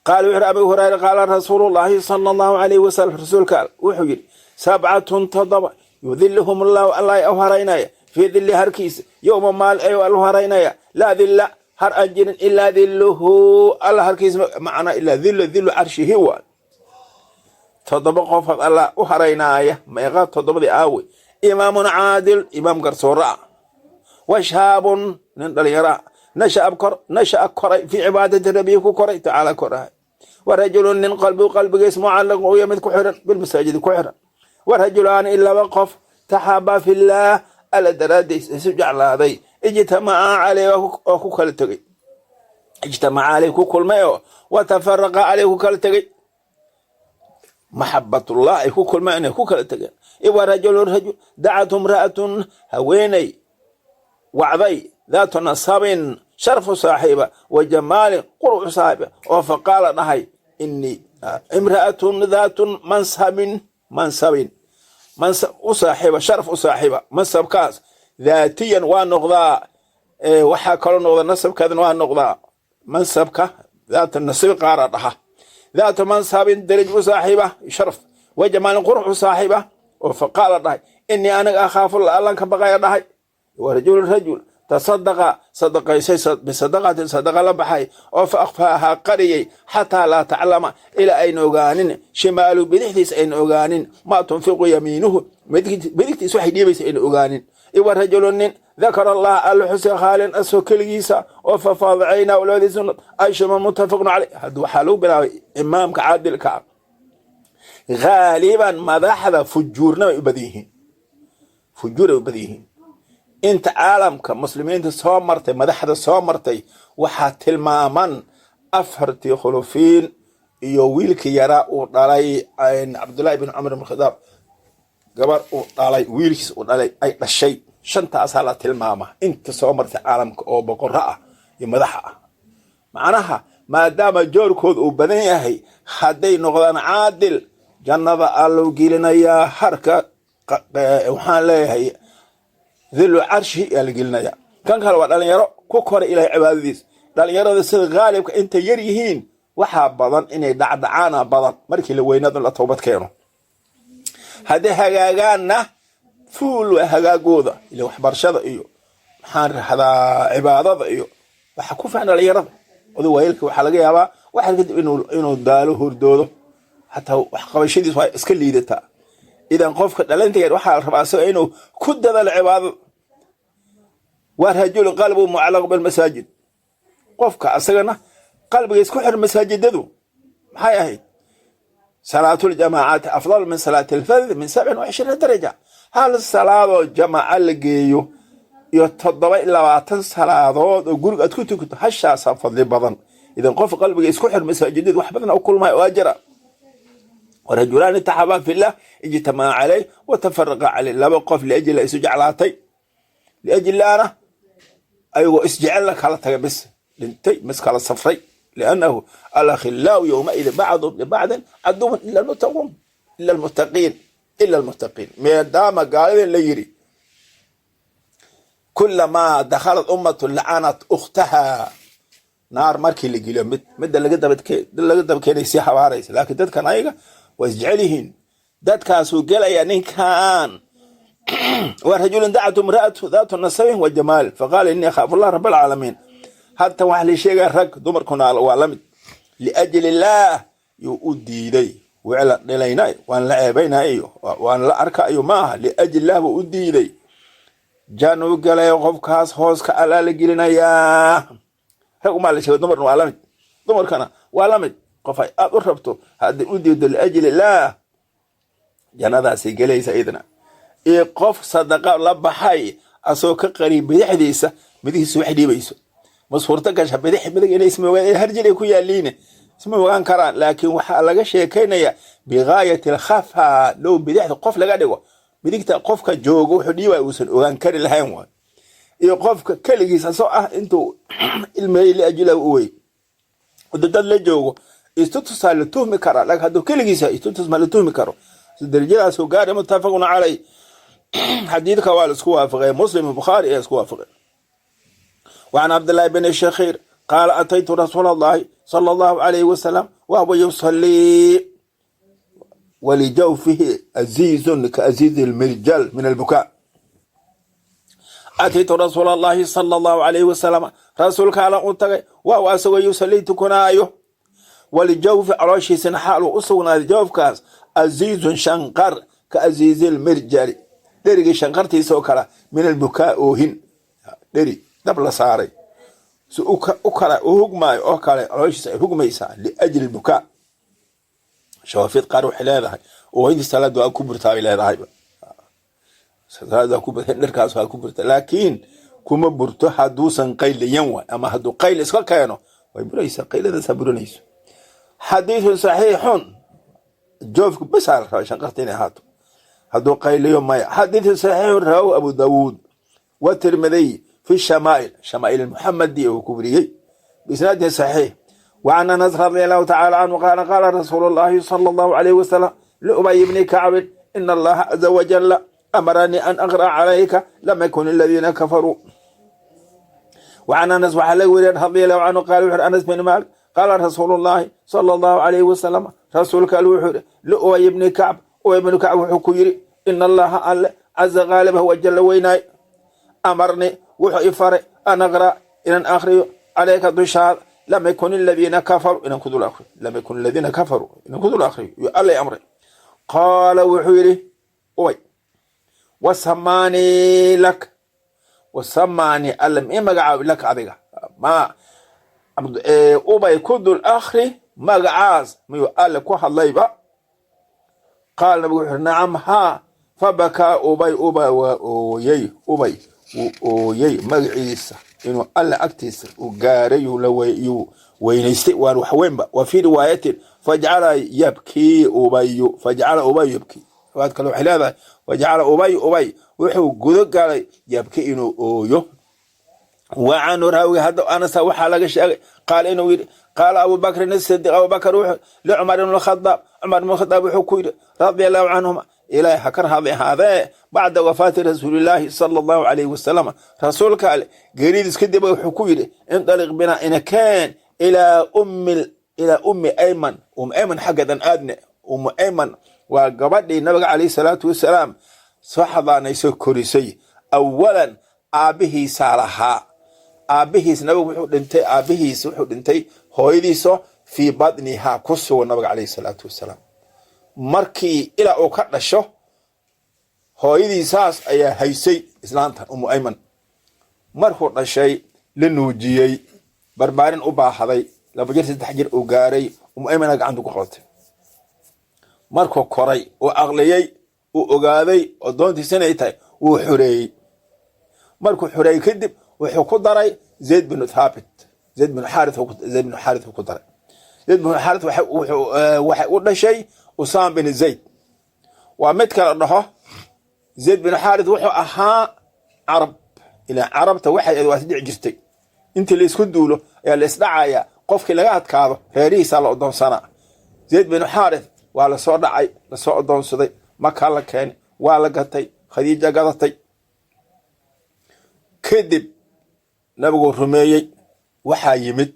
qaal wuxu Abi Hurayra: قال رسول الله صلى الله عليه وسلم, rasuulka wuxuu yidhi: سبعة, toddoba, يظلهم الله, allah u haraynaya, في ظله, harkiisa, يوم, maal ay u haraynaya, لا ظل, har aan jirin, إلا ظله, alla harkiisa, macnaa إلا ظله ظل عرشه. Waa toddoba qofood alla u haraynaaya. Meeqa toddobadii aawe? إمام عادل, imaam garsoore ah, وشاب, nin dhalinyara, نشأ kor نشأ koray, في عبادة ربه, ku koray, تعالى korahay, ورجل, nin, قلبه, qalbigiis, معلق, uya mid ku xiran, بالمساجد ku xiran, ورجلان, in laba qof, تحابا في الله, alla daraadiis isu jeclaaday, اجتمعا عليه, oo ku kala tegey, اجتمعا عليه, ku kulmay oo, وتفرقا عليه, ku kala tegey. Maxabatullah ay ku kulmeen inay ku kala tegeen. ورجل, rajul, دعته امرأة, haweeney wacday, ذات نسب, sharfu saaxiiba, وجمال, quruxu saaxiiba, oo فقال, dhahay, إني امرأة ذات منصب, منصب, mansab u saaxiiba, sharaf u saaxiiba. Mansabkaas daatiyan waa noqdaa, waxaa kaloo noqda nasabkeedana waa noqdaa. Mansabka ذات النسب qaara dhaha, ذات منصب, deraj u saaxiiba, sharaf, وجمال, qurux u saaxiiba, oo فقال, dhahay, إني aniga, أخاف, allan ka baqaya, dhahay. ورجل, rajul, تصدق, sadaqaysay, بصدقة, sadaqa la baxay, oo فأخفاها, qariyey, حتى لا تعلم, ilaa ayna ogaanin, شماله, bidixdiis ayna ogaanin, ما تنفق يمينه, midigtiis waxay dhiibaysa ayna ogaanin. ورجل, nin, ذكر الله, alla xusay, خاليا, asoo keligiisa, oo ففاضت عيناه, labadiisa ashma. متفق عليه. Hadda waxaa lagu bilaabay imaamka caadilka ah. Haaliban madaxda fujuurna way u badan yihiin, fujuur ay u badan yihiin. Inta caalamka muslimiinta soo martay, madaxda soo martay, waxaa tilmaaman afartii khulufiin iyo wiilkii yaraa uu dhalay Cabdullahi bin Cumar ibn Khadaab, gabar uu dhalay, wiilkiis uu dhalay ay dhashay. Shantaasaa la tilmaama inta soo martay caalamka oo boqorro ah iyo madaxa ah. Macnaha, maadaama joorkooda uu badan yahay, hadday noqdaan caadil, jannada allow gelinayaa, harka waxaan leeyahay ظل عرشه yaa la gelinaya. Kan kale waa dhalinyaro ku koray Ilahay cibaadadiis. Dhalinyarada sida haalibka intay yar yihiin waxaa badan inay dhacdhacaana badan, markii la weynaado la toobad keeno. Hadday hagaagaanna fuul waa hagaagooda, ila waxbarashada iyo maxaan rahdaa cibaadada iyo waxa ku fiican dhalinyarada. Oday waayeelka waxaa laga yaabaa waxa kadib inuu daalo, hordoodo, xataa waxqabashadiis waa iska liidataa. Idan qofka dhalinta yar waxaa la rabaa isaga inuu ku dadaalo cibaadada. ورجل قلبه معلق بالمساجد, qofka asagana qalbiga isku xir masaajidadu. Maxay ahayd? صلاة الجماعة أفضل من صلاة الفذ من 27 درجة. Hal salaadoo jamaaca la geeyo iyo 27 salaadood oo guriga aad ku tukato, hashaasaa fadli badan. Idan qof qalbiga isku xir masaajidadu wax badan u kulmaya oo ajara. Warajulaani taxaabaa fillah ijtamaca caleyh watafaraqa caleyh. Laba qof liajli isu jeclaatay, liajlilaana ayagoo isjecella kala tagay, bis dhintay, mis kala safray. Liannahu alakhilaau yowmaidin bacduhum libacdin caduwun ila almuttaquun, ila almuttaqiin, ila almuttaqiin. Maadaama gaaladin la yiri kulamaa dakhalat ummatu lacanat ukhtaha naar, markii la geliyo mid midda laga daba keenay sii habaaraysa. Laakiin dadkan ayaga waa isjecel yihiin. Dadkaasuu gelaya ninkan. Wa rajulun dacatu imra'atu daatu nasabin wa jamaal faqaala innii akhaafu allah rabb alcaalamiin. Hadda waxaa la sheegaya rag, dumarkuna waa la mid. Liajli illaah yuu u diiday. Wicla dhilayna waan la ceebaynaa iyo waan la arkayo maaha, liajli illah buu u diiday. Januu galay qofkaas, hooska allaa la gelinayaa. Rag umaa la sheegay, dumarna waa la mid, dumarkana waa la mid. Qof ay aad u rabto hadday u diido liajli illaah, jannadaasay gelaysa idna. Iyo qof sadaqa la baxay asoo ka qariib bidixdiisa, midihiisa wax dhiibayso. Ma suurto gasha bidix midig inay isma ogaan? Harjil ay ku yaaliine isma ogaan karaan. Laakiin waxaa laga sheekaynayaa bigaayati alkhafa. Low bidixda qof laga dhigo, midigta qofka joogo wuxuu dhiibaya uusan ogaan kari lahayn waay. Iyo qofka keligiis asoo ah intuu ilmeeyey liajila u wey. Hadduu dad la joogo istutusaa la tuhmi karaa, laakiin hadduu keligiisa istutus ma la tuhmi karo. Darajadaasuu gaari. Muttafaqun calay. Xadiidka waa la isku waafaqay, Muslim, Bukhaari ayaa isku waafaqay. وعن عبد الله بن الشخير قال أتيت رسول الله صلى الله عليه وسلم وهو يصلي ولجوفه أزيز كأزيز المرجل من البكاء. أتيت رسول الله صلى الله عليه وسلم, rasuulka alla u tagay, وهو asagoo يصلي tukanaayo, ولجوفه calooshiisana xaal uu u sugnaaday jawfkaas أزيز shanqar, كأزيز المرجل dherigii shanqartiisa oo kale, من البكاء oohin. Dheri dab la saaray si u kala u hugmaayo oo kale calooshiisa ay hugmaysaa لأجل البكاء. Shawaafid qaar waxay leedahay oohintii salaada waa ku burtaa bay leedahayba, salaada waa ku burta, dharkaas waa ku burta. Laakiin kuma burto hadduusan qayliyan waay, ama hadduu qayl iska keeno way buraysaa, qayladaasaa burinayso. حديث صحيح. Joofku basaa la rabaa shanqarta inay ahaato, hadduu qayliyo maya. حديث صحيح رواه أبو داود والترمذي في الشمائل, شمائل المحمدية uu ku weriyey, بإسناد صحيح. وعن أنس رضي الله تعالى عنه قال قال رسول الله صلى الله عليه وسلم لأبي بن كعب إن الله عز وجل أمرني أن أقرأ عليك لم يكن الذين كفروا. وعن أنس waxaa laga weriyay رضي الله عنه قال wuxu أنس بن مالك قال رسول الله صلى الله عليه وسلم, rasuulka al wuxuu yihi لأبي بن كعب, Ubay bnu Kacb wuxuu ku yidhi: إن الله alle عز qaalibah وجل weynaay أمرني wuxuu i faray أن أقرأ inaan akriyo عليك dushaada لم يكن الذين كفروا, inaan ku dul akriyo لم يكن الذين كفروا, inaan ku dul akriyo yo alla amray. Qaala wuxuu yidhi Ubay: وسماني لك, وسماني alla ma ii magacaabi لك adiga ma Ubay ku dul akri magacaas miyuu alle ku hadlayba? Qaal nabigu wuxuu نعم haa. فبكى أبي, Ubay waa ooyey. Ubay wuu ooyey, magaciisa inuu alle agtiisa uu gaaray yuu weynaystay, waan waxweynba. وفي رواية فجعل يبكي أبي, فجعل أبي يبكي. Riwaayad kale waxay leedahay فجعل أبي, Ubay wuxuu gudo galay يبكي inuu ooyo. وعنه raawiga hadda Anasa waxaa laga sheegay qaal inuu yidhi: قال أبو بكر الصديق, Abu Bakr wuxuu لعمر بن الخطاب, Cumar ibn Khadaab wuxuu ku yidhi رضي الله عنهما, Ilaahay ha ka raadi ahaadee, بعد وفاة رسول الله صلى الله عليه وسلم, rasuulka ale geeridiis kadib wuxuu ku yidhi: انطلق بنا, inakeen, إلى أم أيمن, Um Ayman xaggeedan aadne. Um Ayman waa gabadhii nabiga calayhi salaatu wasalaam soo xadaanaysoo korisay. Awalan aabbihiisaa lahaa. Aabbihiis nabigu wuxuu dhintay, aabbihiis wuxuu dhintay hooyadiiso في بطنها ku sugan nabiga calayhi salaatu wasalaam. Markii ilaa uu ka dhasho hooyadiisaas ayaa haysay islaantan Umu Ayman. Markuu dhashay la nuujiyey, barbaarin u baahaday, 2 jir 3 jir uu gaaray, Umu Aymana gacanta ku qabatay. Markuu koray uu aqliyey, uu ogaaday oo doontiisa inay tahay, wuu xoreeyey. Markuu xoreeyey kadib wuxuu ku daray Zayd binu Thaabit, Zayd binu Xaarith, Zayd binu Xaarith ku daray. Zayd binu Xaarith waxay u dhashay Usaama bin Zayd waa mid kala dhaho. Zayd bin Xaarith wuxuu ahaa Carab, ilaa Carabta waxay waa isdhici jirtay. Intii la isku duulo ayaa la isdhacayaa, qofkii laga adkaado reerihiisaa la odoonsanaa. Zayd bin Xaarith waa lasoo dhacay, lasoo odoonsaday, Makaa la keenay, waa la gatay, Khadiija gadatay. Kadib Nabiguu rumeeyey. Waxaa yimid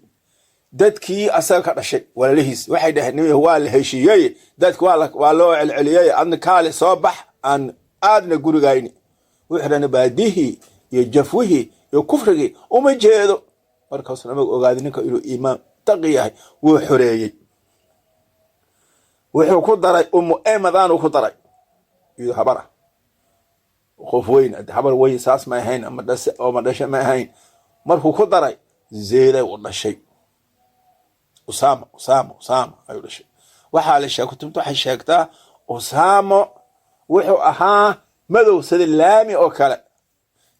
dadkii asaga ka dhashay, walaalihiis, waxay dhaheen: "Waa la heshiiyey, dadki waa loo celceliyey, adna kaale soo bax, aan aadna gurigayni." Wuxuu dhahna baadihii iyo jafwihii iyo kufrigii uma jeedo. Markaasuu Nabigu ogaaday ninka inuu iimaan taqi yahay, wuu xoreeyey. Wuxuu ku daray Umu Emadanu ku daray, iyadoo habar ah, qof weyn, habar weyn saas ma ahayn ama dhase oo ma dhasha ma ahayn. Markuu ku daray, Zeeday u dhashay Usama. Usama, Usama ayuu dhashay. Waxaa la sheeg, kutubta waxay sheegtaa Usamo wuxuu ahaa madow sida laami oo kale,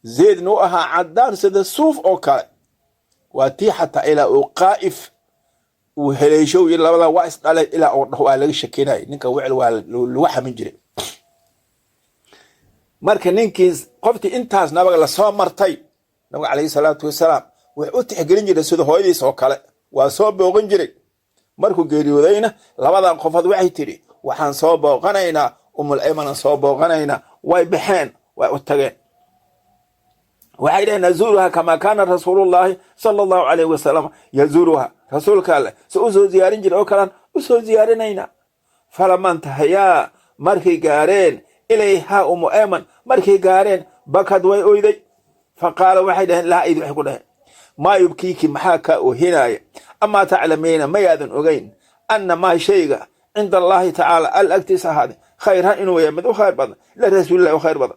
Zeydna u ahaa caddaan sida suuf oo kale. Waa tii xataa ilaa uu Qaa'if uu heleysho yiri labada waa isdhalay, ilaa uu dhaho waa laga shakinayay ninka wecel, waa lagu xamin jiray. Marka ninkii qoftii intaas Nabiga lasoo martay, Nabiga calayhi salaatu wasalaam wuxuu u tixgelin jiray sida hooyadiis oo kale, waa soo booqan jiray. Markuu geeriyoodayna labadan qofood waxay tidhi: "Waxaan soo booqanaynaa Umul Aymanan, soo booqanaynaa." Way baxeen, way u tageen, waxay dhaheen: "Nazuuruha kamaa kaana rasuulullahi sala Allahu calayhi wasalam yazuuruha." Rasuulka Alleh se u soo ziyaarin jiray oo kalaan u soo ziyaarinaynaa. Falama intahayaa, markay gaareen, ilayhaa, Umu Ayman markay gaareen, bakad, way oyday. Fa qaala, waxay dhaheen laha id, waxay ku dhaheen: "Maa yubkiiki?" Maxaa kaa oohinaaya? "Amaa taclamiina?" Mayaadan ogeyn anna maa shayga cinda Allaahi tacaala, Alla agtiisa ahaaday, khayran, inuu yahay mid u khayr badan lirasuulillahi, u khayr badan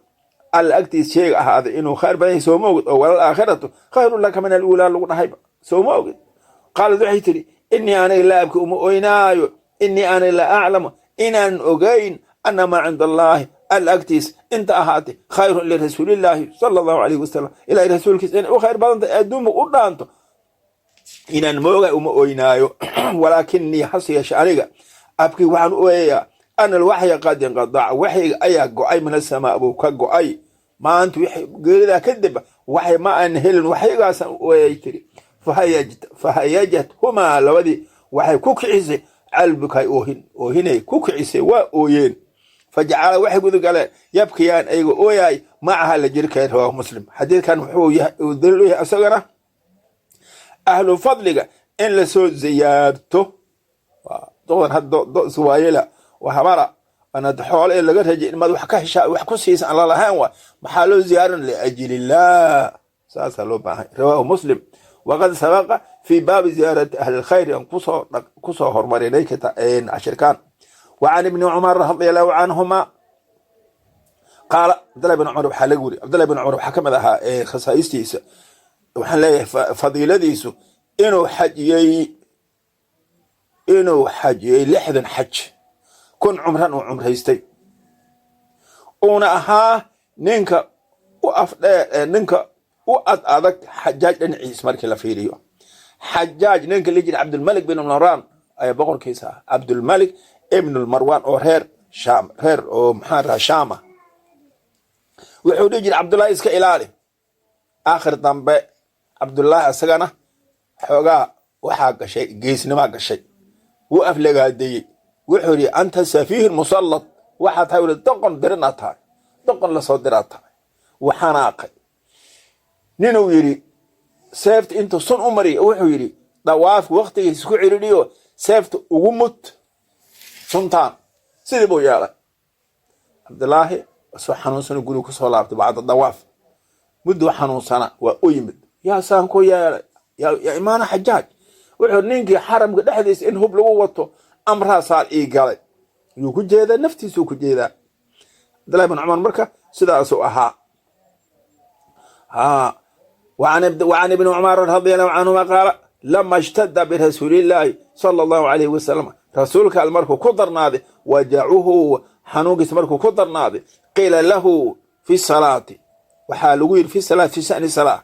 Alla agtiis shayga ahaaday inuu khayr badan yahay? Sooma ogid oo "walal aakhiratu khayrun laka min aluulaa" lagu dhahayba? Sooma ogid? Qaalad, waxay tidhi: "Innii aniga laa abki, uma oynaayo, innii aniga la aclamu, inaan ogayn, anna maa cinda Allaahi, Alla agtiis inta ahaatay, khayrun lirasuulillaahi sala Allahu calayhi wasalam, ilahay rasuulkiisa inay u khayr badan tahay, adduunba u dhaanto inaan moogay, uma oynaayo. Walaakinii, hase yeeshe aniga, abkii, waxaan u ooyayaa, ana alwaxya qad inqadaca, waxyiga ayaa go'ay, min asamaa buu ka go'ay. Maanta wixii geeridaa kadib waxay ma aan helin, waxyigaasaan u ooyay," tiri. Fahayajat humaa, labadii waxay ku kicisay calbukay, oohin, oohinay ku kicisay, waa ooyeen. Fajacala, waxay gudagaleen, yabkiyaan, ayaga ooyaay, macaha, la jirkeed. Rawaahu Muslim. Xadiidkan wuxuu daliil u yahay isagana ahlu fadliga in lasoo ziyaarto. Doqdan hadda iswaayela waa habara anad xoole ee laga rajay inmaad wax ka heshaa, wax ku siisa aan lalahayn, waay maxaa loo ziyaarin? Liajli illah, saasaa loo baahay. Rawaahu Muslim. Waqad sabaqa fi baabi ziyaarati ahli lkhayr, aan kusoo hormarinay cashirkan. Wa can Ibni Cumar radia Allahu canhuma qaala, Cabdillahi bin Cumar waxaa laga weri. Cabdillahi bin Cumar waxaa ka mid ahaa khasaa'istiisa, waxaan leeyahay fadiiladiisu, inuu xajiyey 60 xaj, 1000 cumran uu cumraystay, uuna ahaa ninka u afdhee, ninka u ad adag Xajaaj dhinaciis. Markii la fiiriyo Xajaaj, ninka la jira Cabdulmalik bin Marwan ayaa boqorkiisa ah, Cabdulmalik ibn Marwan oo reer Shaam, reer oo maxaa raha Shaama. Wuxuu dhihi jiray: "Cabdullaahi iska ilaali." Aakhir dambe Cabdullaahi isagana xoogaa waxaa gashay geesnimaa gashay, wuu aflagaadeeyey. Wuxuu yidhi: "Anta safiihun musallad." Waxaa tahay wuli doqon dirinaad tahay, doqon lasoo diraad tahay. Waxaanaaqay ninuu yidhi seefta intuu sun u mariya, wuxuu yidhi: "Dawaafka waktigiisa ku ciridhiyo, seefta ugu mud suntaan." Sidii buu yeelay. Cabdilaahi soo xanuunsana guriga kusoo laabtay bacda dawaaf, mudduu xanuunsana, waa u yimid: "Yaa saan ku yeelay, yaa imaana Xajaaj?" Wuxuu ninkii xaramka dhexdiisa in hub lagu wato amraa saar ii galay. Yuu ku jeedaa? Naftiisuu ku jeedaa. Cabdillahi bin Cumar marka sidaasuu ahaa. وعن ابن عمر رضي الله عنهما قال: لما اشتد برسول الله صلى الله عليه وسلم، rasuulka Al markuu ku darnaaday, wajacuhu, xanuunkiisa markuu ku darnaaday, qiila lahu fi salaati, waxaa lagu yidhi, fi salaati, fi shani salaa,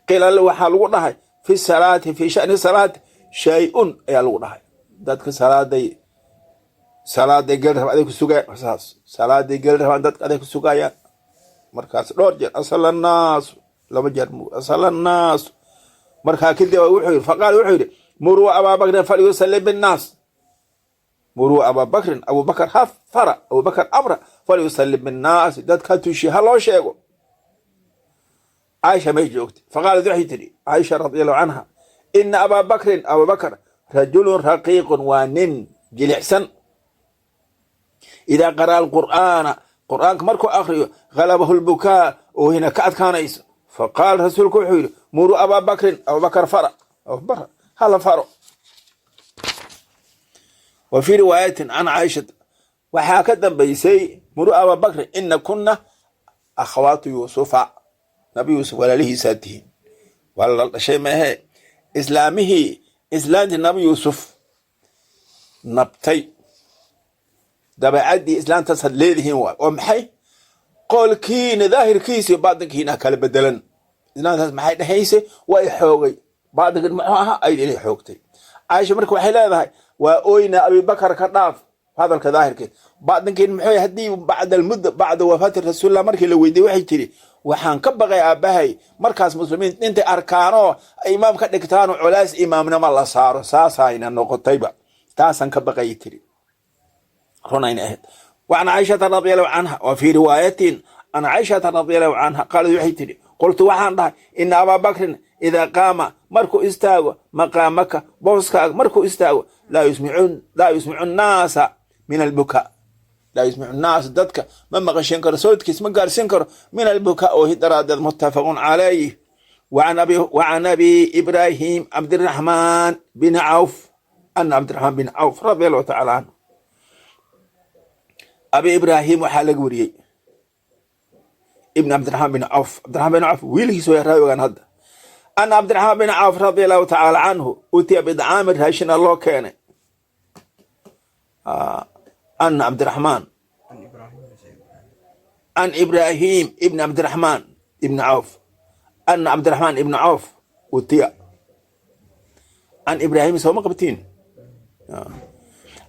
qiila lahu, waxaa lagu dhahay, fi salaati, fi shani salaati shay-un ayaa lagu dhahay. Dadka salaaday Salaaday geli rabaan, aday ku sugayaan. Saas salaaday geli rabaan, dadka aday ku sugayaan. Markaas dhowr jeer "asala naasu", laba jeer "asala naasu". Markaa kadib wuxuu yidhi, faqaal, wuxuu yidhi: "Muruu Abaa Bakrin falyusalli binnaas." "Muruu Abaa Bakrin", Abubakar ha fara, Abubakar amra, "falyusalli binnaasi", dadka tushi, ha loo sheego. Caaisha may joogtay. Faqaalat, waxay tidhi Caaisha radi Allahu canha: "Ina Abaa Bakrin", Abubakar, "rajulun raqiiqun", waa nin jilicsan. "Idaa qara'a alqur'aana", qur'aanka markuu akriyo, "halabahu lbukaa", oohina ka adkaanayso. Faqaala, rasuulku wuxuu yidhi: "Muruu Abaa Bakrin", Abubakar fara, Abubakar hala faro. Wa fii riwaayatin can Caaishata, waxaa ka dambaysay: "Muruu Abaa Bakrin, ina kuna akhawaatu Yuusufa", Nabi Yuusuf walaalihiisaa tihiin, waa la dhashay maahee, islaamihii, islaantii Nabi Yuusuf nabtay, dabeecaddii islaantaasaad leedihiin. Waay oo maxay? Qoolkiina daahirkiisa iyo baatinkiina kala bedelan. Islaantaas maxay dhahaysay? Way xoogay. Baatinkan muxuu ahaa? Ayda inay xoogtay. Caaisha marka waxay leedahay: waa oyna, Abibakar ka dhaaf hadalka daahirkeed, baatinkiin muxuu? Haddii bacda almudda, bacda wafaati rasuulillah, markii la weydiiyey, waxay tiri: waxaan ka baqay aabbahay markaas muslimiin intay arkaanoo ay imaam ka dhigtaanoo colays imaamnimo la saaro. Saasayna noqotayba, taasaan ka baqayay tiri. Runayna ahayd. وعن عائشة رضي الله عنها، وفي رواية عن عائشة رضي الله عنها، قالت, waxay tidhi: قلت, waxaan dhahay: "إن أبا بكر إذا قام", markuu istaago, "مقامك", booskaaga markuu istaago, "لا يسمع الناس من البكاء". "لا يسمع الناس", dadka ma maqashin karo, sawdkiis ma gaarsin karo, "من البكاء", oohi daraadeed. متفق عليه. وعن أبي إبراهيم عبد الرحمن بن عوف، أن عبد الرحمن بن عوف رضي الله تعالى عنه, Abi Ibrahim waxaa laga wariyey, ibn Cabdiraxmaan bin Cawf, Cabdiraxmaan bin Cawf wiilkiis way raawigan hadda, أن Cabdiraxmaan bin Cawf رضي الله تعالى عنه أتي بطعام, raashina loo keenay. أن Cabdiraxmaan عن إبراهيم ابن عبد الرحمن ابن عوف، أن عبد الرحمن ابن عوف أتي عن إبراهيم, sooma qabtiin?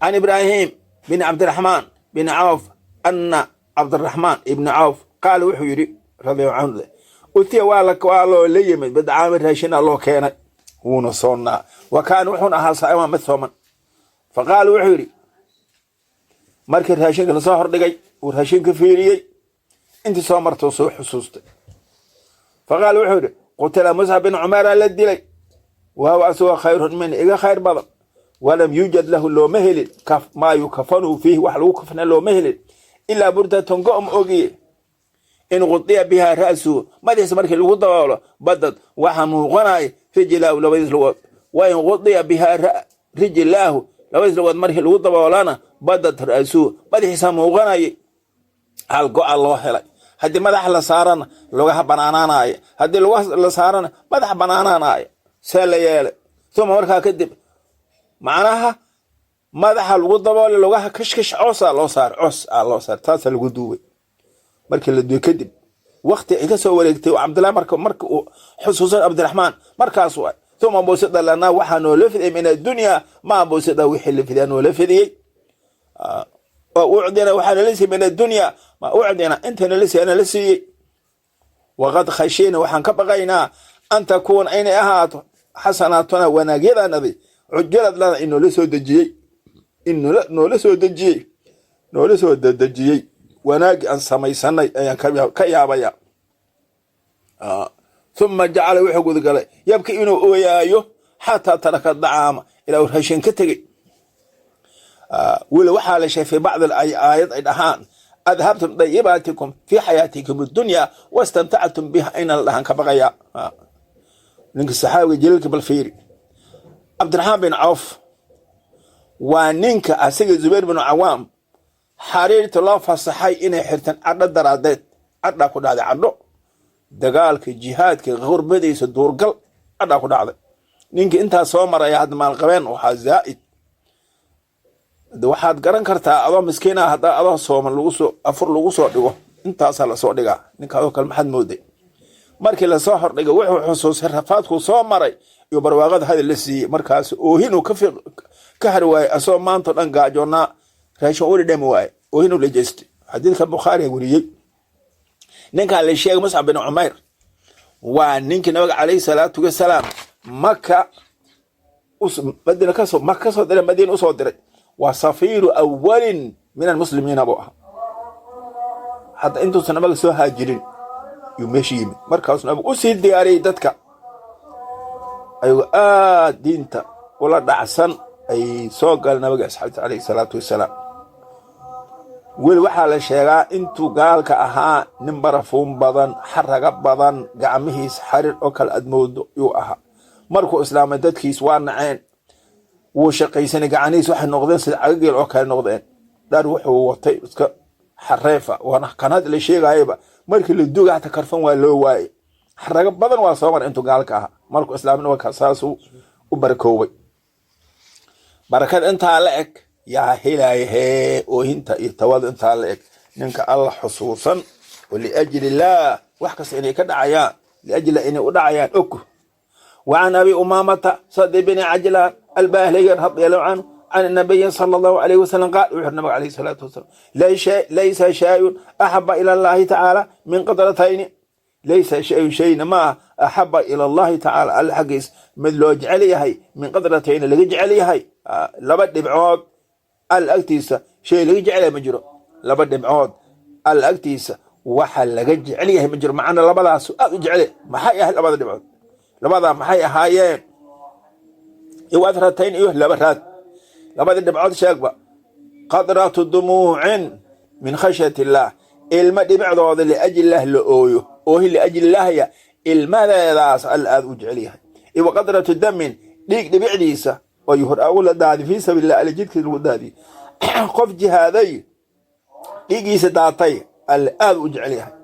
عن إبراهيم بن عبد الرحمن بن عوف أن عبد الرحمن ابن عوف قال, wuxuu yidhi رضي الله عنه: أتي, waa loo la yimid, بطعام, raashina loo keenay, wuuna soonnaa. وكان, wuxuuna ahaa, صائما, mid sooman. فقال, wuxuu yidhi markii raashinka lasoo hordhigay, uu raashinka fiiriyey, intii soo martau soo xusuustay. فقال, wuxuu yidhi: "قتل مصعب بن Cumeera la dilay, وهو asagoo خير مني, iga khayr badan, ولم يوجد له, looma helin, ما يكفنه فيه, wax lagu kafna looma helin, إلا بردة, go' ogiye, إن غطي بها رأسه, madaxiisa markii lagu daboolo, بدت, waxaa muuqanaya, رجلاه, labadiis lugood, وإن غطي بها رجلاه, labadiis lugood markii lagu daboolana, بدت رأسه, madaxiisa muuqanayay. Hal go-a loo helay, haddii madaxa la saarana lugaha banaanaanaya, haddii lugaha la saarana madaxa banaanaanaya. See la yeelay? Uma, markaa kadib, macnaha madaxa lagu daboolay, lugaha kashkash coosaa loo saaray, coos aa loo saaray, taasaa lagu duubay. Markii la duubay kadib, wakti ay ka soo wareegtay, Cabdillahi marka uu xusuusan Cabdiraxmaan markaas waay. ثم بسط لنا, waxaa noola fidiyey, من الدنيا ما بسط, wixii la fidiyaa noola fidiyey. وأعطينا, waxaa nala siiyey, من الدنيا ما أعطينا, inta nala siiyey nala siiyey. وقد خشينا, waxaan ka baqaynaa, أن تكون, inay ahaato, حسناتنا, wanaagyadanadi, عجلت لنا, in noola soo dejiyey, in noola soo dejiyey, noola soo dedejiyey. Wanaagii aan samaysanay ayaan ka yaabaya. ثم جعل, wuxuu gudagalay, يبكي, inuu ooyaayo, حتى ترك الطعام, ilaa uu raashin ka tegey. Weli waxaa la sheegay في بعض aayad ay dhahaan "أذهبتم طيباتكم في حياتكم الدنيا واستمتعتم بها" ina la dhahaan ka baqaya. Ninka saxaabiga jaliilka bal fiiri, Cabdiraxmaan bin Cawf, waa ninka asaga Zubayr bin Cawaam xariirta loo fasaxay inay xirtaan cadho daraadeed. Cadhaa ku dhacday, cadho dagaalka, jihaadka, gurbadiisa, duurgal, cadhaa ku dhacday. Ninka intaas soo maraya hadda maalqabeen waxaa zaa'id. Waxaad garan kartaa adoo miskiina, haddaa adoo sooman lagusoo afur lagu soo dhigo, intaasaa lasoo dhigaa. Ninka adoo kale maxaad mooday? Markii lasoo hordhigay, wuxuu xusuusay rafaadkuu soo maray iyo barwaaqada hadal la siiyey. Markaas oohinuu ka hari waayey, asagoo maantao dhan gaajoonaa. Raashin u dhadhami waaye, oohinuu la jeestay. Xadiidka Bukhaariga weriyey. Ninkaan la sheegay, Muscab bin Cumayr, waa ninkii Nabiga calayhi salaatu wasalaam Maka Madiina kasoo, Maka kasoo diray, Madiina usoo diray. Waa safiiru awalin min almuslimiina buu ahaa. Hadda intuusan Nabiga soo haajirin yuu meesha yimid. Markaasuu Nabigu usii diyaariyey dadka, ayagoo aad diinta ula dhacsan ay soo galeen Nabiga asxaabta calayhi salaatu wasalaam. Weli waxaa la sheegaa intuu gaalka ahaa nin barafuun badan, xaraga badan, gacmihiis xarir oo kale admoodo yuu ahaa. Markuu islaamay dadkiis waa naceen. Wuu shaqaysanay, gacanihiis waxay noqdeen sida cagageel oo kale noqdeen. Dhar wuxuu watay iska xareefa, waana kan hadda la sheegayaba. Markii la duga hata karfan waa loo waayey. Xarago badan waa soo maray intuu gaalka ahaa. Markuu islaamna waa saasuu u barakoobay. Barakada intaa la eg yaa helaya hee? Oohinta iyo tawada intaa la eg, ninka Alla xusuusan oo liajli illaah wax kasta inay ka dhacayaan, liajli inay u dhacayaan og. وعن أبي أمامة صد بن عجلان الباهلي رضي الله عنه عن النبي صلى الله عليه وسلم قال، وحر النبي عليه الصلاة والسلام: ليس شيء أحب إلى الله تعالى من قطرتين. ليس شيء، شيء ما، أحب إلى الله تعالى، Alla xaggiis mid loo jecel yahay, min qadratayni laga jecel yahay, laba dhibcood. Alla agtiisa shay laga jecel yahay ma jiro. Laba dhibcood Alla agtiisa waxa laga jecel yahay ma jiro. Macna labadaas aad u jecel maxay ahayd? Labada dhibcood, labadaa maxay ahaayeen? Iwadratayn iyo laba raad. Labadii dhibcood sheegba. Qadratu dumuucin min khashyati illaah, ilma dhibicdooda liajli illaah la ooyo, oohi liajli illaahya, ilmadeedaas Alla aad u jecel yahay. Iwa qadratu damin, dhiig dhibicdiisa oo yuhur agu la daadi fii sabiilillah, Alla jidkiisa lagu daadiy. Qof jihaaday dhiiggiisa daatay Alla aad u jecel yahay.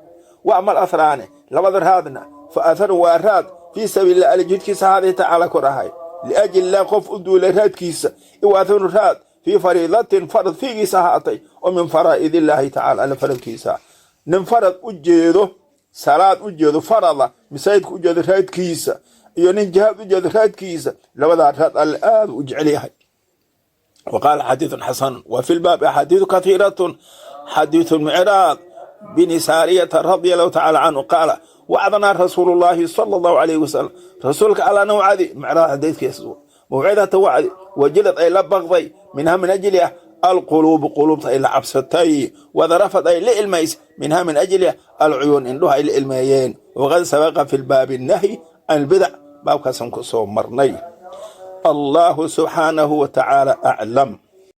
Wa ama alathraani, labada raadna, fa atharun, waa raad, fii sabiilillah, Alla jidkiisa ahaaday, tacaala kor ahay, liajli illah qof u duulay raadkiisa. Iwa atharun, raad, fii fariidatin, farad fiigiisa ahaatay, oo min faraa'id illaahi tacala, Alla faradkiisa. Nin farad u jeedo, salaad u jeedo, farada masaajidka u jeedo raadkiisa, iyo nin jihaad u jeedo raadkiisa, labadaa raad Alle aad u jecel yahay. وقال: حديث حسن. وفي الباب أحاديث كثيرة. حديث المعراض بن سارية رضي الله تعالى عنه قال: وعظنا رسول الله صلى الله عليه وسلم، رسولك الله نوعدي معراض حديث يسوع موعظة وعدي، وجلت أي لبغضي منها من أجلها القلوب، quluubta ay la cabsatay، وذرفت ay la ilmays، منها من أجلها العيون، indhuha ay la ilmeeyeen. وقد سبق في الباب النهي عن البدع، baabkaasaan ku soo marnay. الله سبحانه وتعالى أعلم.